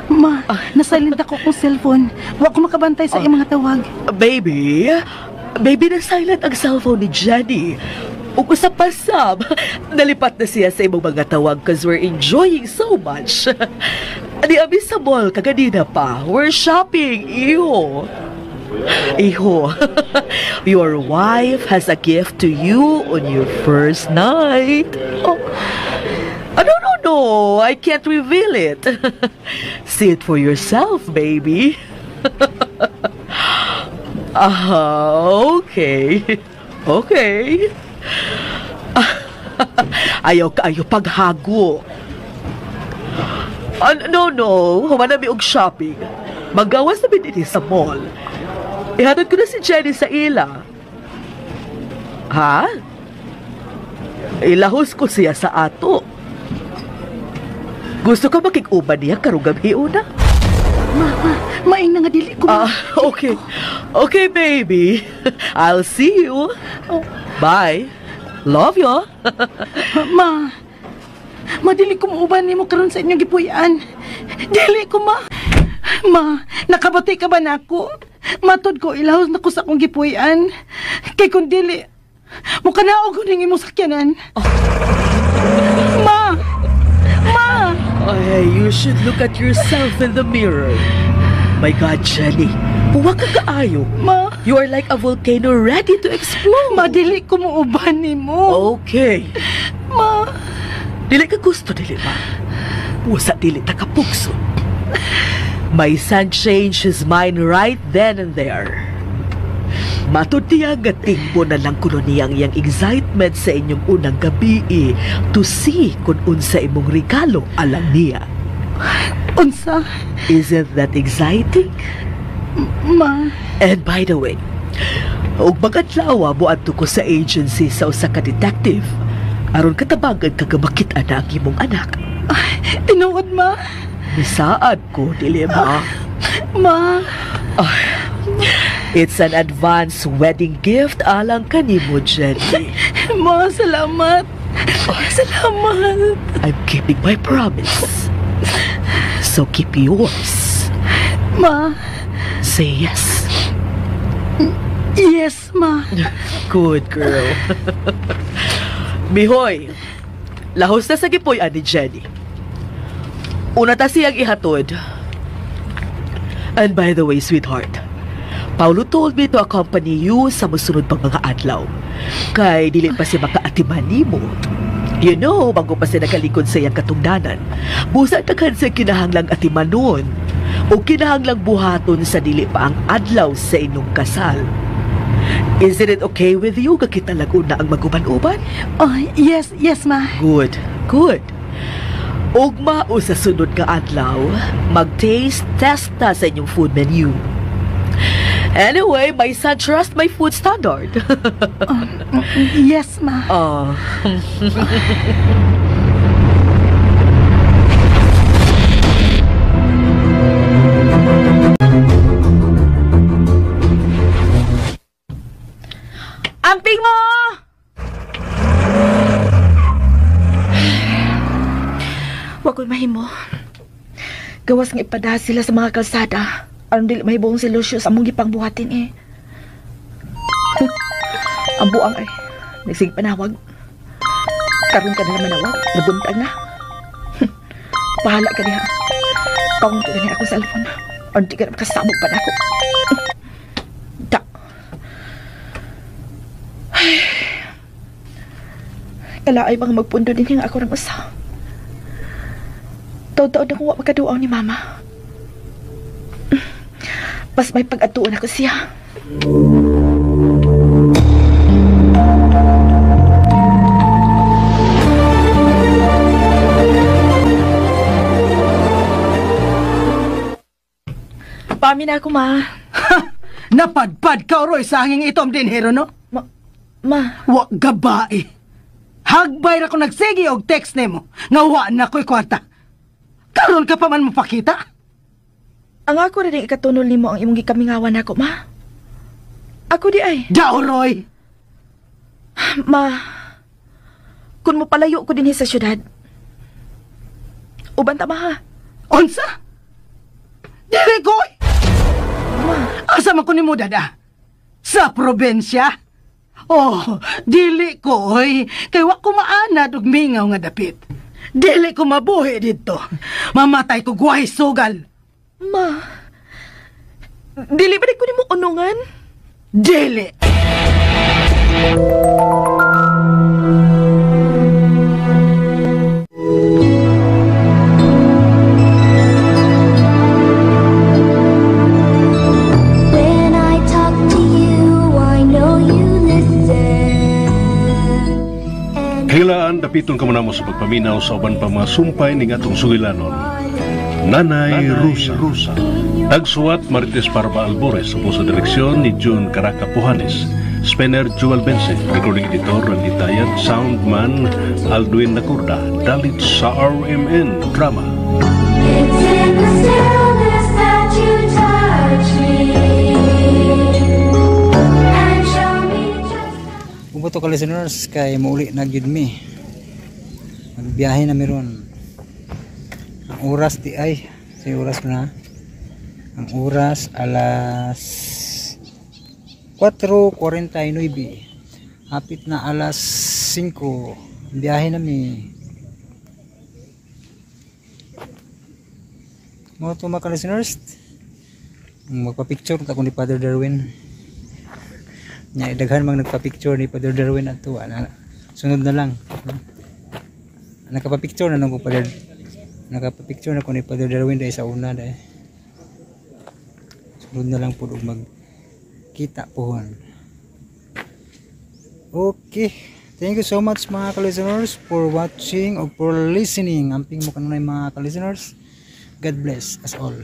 Ma, nasilent ako kong cellphone. Wa ko makabantay sa iyong mga tawag. Baby, baby, na-silent ang cellphone ni Jenny. Ug usa pa sab, nalipat na siya sa imong mga tawag cause we're enjoying so much. Di abi sa mall kaganina pa. We're shopping, iho. Iho, your wife has a gift to you on your first night. Oh, no, no, no, I can't reveal it. See it for yourself, baby. Okay. Okay. Ayaw kaayo paghago. No, no, human na mi og shopping. Magawas na mi dinhi sa mall. Ihatod ko na si Jenny sa ila. Ha? Ilahos ko siya sa ato. Gusto ka makig-uban niya karong gabi una? Ma, maing na nga dili ko. Okay. Okay, baby. I'll see you. Oh. Bye. Love you. Ma, dili ko muuban nimo karon sa inyong gipuy-an. Dili ko, ma. Ma, nakabati ka ba nako? Matod ko, ilahos na ko sa akong gipuy-an. Kay kung dili, mukanaog ko ning imong sakyanan. Oh. Ma! Ma! Ay, you should look at yourself in the mirror. My God, Jenny, huwag ka kaayo. Ma! You are like a volcano ready to explode. Ma, dili ko muuban nimo. Okay. Ma! Dili ka gusto, dili ba? Usa dili ta kapugso. My son changed his mind right then and there. Matod niya nga tingbo na lang kuno niyang iyang excitement sa inyong unang gabi to see kung unsa imong regalo alang niya. Unsa? Isn't that exciting? Ma. And by the way, og magadlaw moadto ko sa agency sa usa ka detective aron katabangan ka makit-an na ang imong anak. Ay, tinuod, ma. Misaad ko, dili ba? Ma. It's an advance wedding gift alang kanimo, Jenny. Ma, salamat. Salamat. I'm keeping my promise. So keep yours. Ma. Say yes. Yes, ma. Good girl. Mihoy, lahos na sa gipuy-an ni Jenny. Una ta siyang ihatod. And by the way, sweetheart, Paolo told me to accompany you sa musunod pang mga adlaw. Kay dili pa siya makaatiman nimo. You know, bago pa siya nakalikod sa iyang katungdanan, busa daghan siya kinahanglang atimanon o kinahanglang buhaton sa dili pa ang adlaw sa inyong kasal. Isn't it okay with you kakita lang una ang maguban-uban? Oh, yes, yes, ma. Good, good. Ugma o sa sunod nga adlaw, mag-taste test ta sa inyong food menu. Anyway, my son trust my food standard. Yes, ma. Oh. Amping mo! Wag ko'y mahimo. Gawas nga ipadahas sila sa mga kalsada. Aron dili mahibong si Lucio sa among gipangbuhatin eh. Ang buang ay nagsige panawag. Karon ka na naman nawag, nabuntag na. Bahala ka niya. Pawang ka na niya akong cellphone. Aron di ka na makasabog pa na ako. Da. Ay. Kalaay mga magpundo din nga ako ng usa. Taon-taon na kung wa makaduaw ni Mama. Mas may pag-atuon ako siya. Pamin ako, Ma. Napadpad ka, Roy, sa hanging itom din, hero, no? Ma. Wa gabae. Hagbay ra ko nagsige og text nimo nga wa na ko'y kwarta. Karon ka pa man mapakita? Ang ako rin ikatunol nimo ang imong gikamingawan nako, Ma. Ako di ay. Dao, Roy! Ma, kun mo palayo ko dinhi sa syudad, uban ta, ma, ha? Unsa? Dili ko! Ma. Asa man ko nimo, dada? Sa probensya? Oh, dili ko, oy. Kay wa ko maanad og mingaw nga dapit. Dili ko mabuhi dito. Mamatay ko guwahi sugal. Ma, dili ba di ko nimo unungan? Dili! When I talk to you, I know you listen. Kailaan dapiton ka mo sa pagpaminaw sa uban pa mga sumpay ning atong sugilanon. Nanay Rusa. Rusa. Tagsuwat Marites Parba Albores sa sa direksyon ni June Caraca Puhanes. Spenner Jewel Benson, recording editor Randy Tayad, soundman Aldwin Nakurda, dalit sa RMN Drama. It's in the stillness that you touch me and show me just Ubo to ka listeners kay muuli na gyud mi. Magbiyahe na meron. Ang oras di ay, sa oras na. Ang oras alas 4:49. Hapit na alas 5. Biyahe na mi. Mo to mga ka-listeners. Magpa-picture ta ko ni Father Darwin. Nya daghan mang nagpa-picture ni Father Darwin ato ana. Sunod na lang. Nakapa-picture na nung ko Father. Nakapa-picture na ko ni Father Darwin dahil sa una dahil. Sunod na lang pud og magkita pohon. Okay. Thank you so much mga ka-listeners for watching or for listening. Amping mo kanunay mga ka-listeners. God bless us all.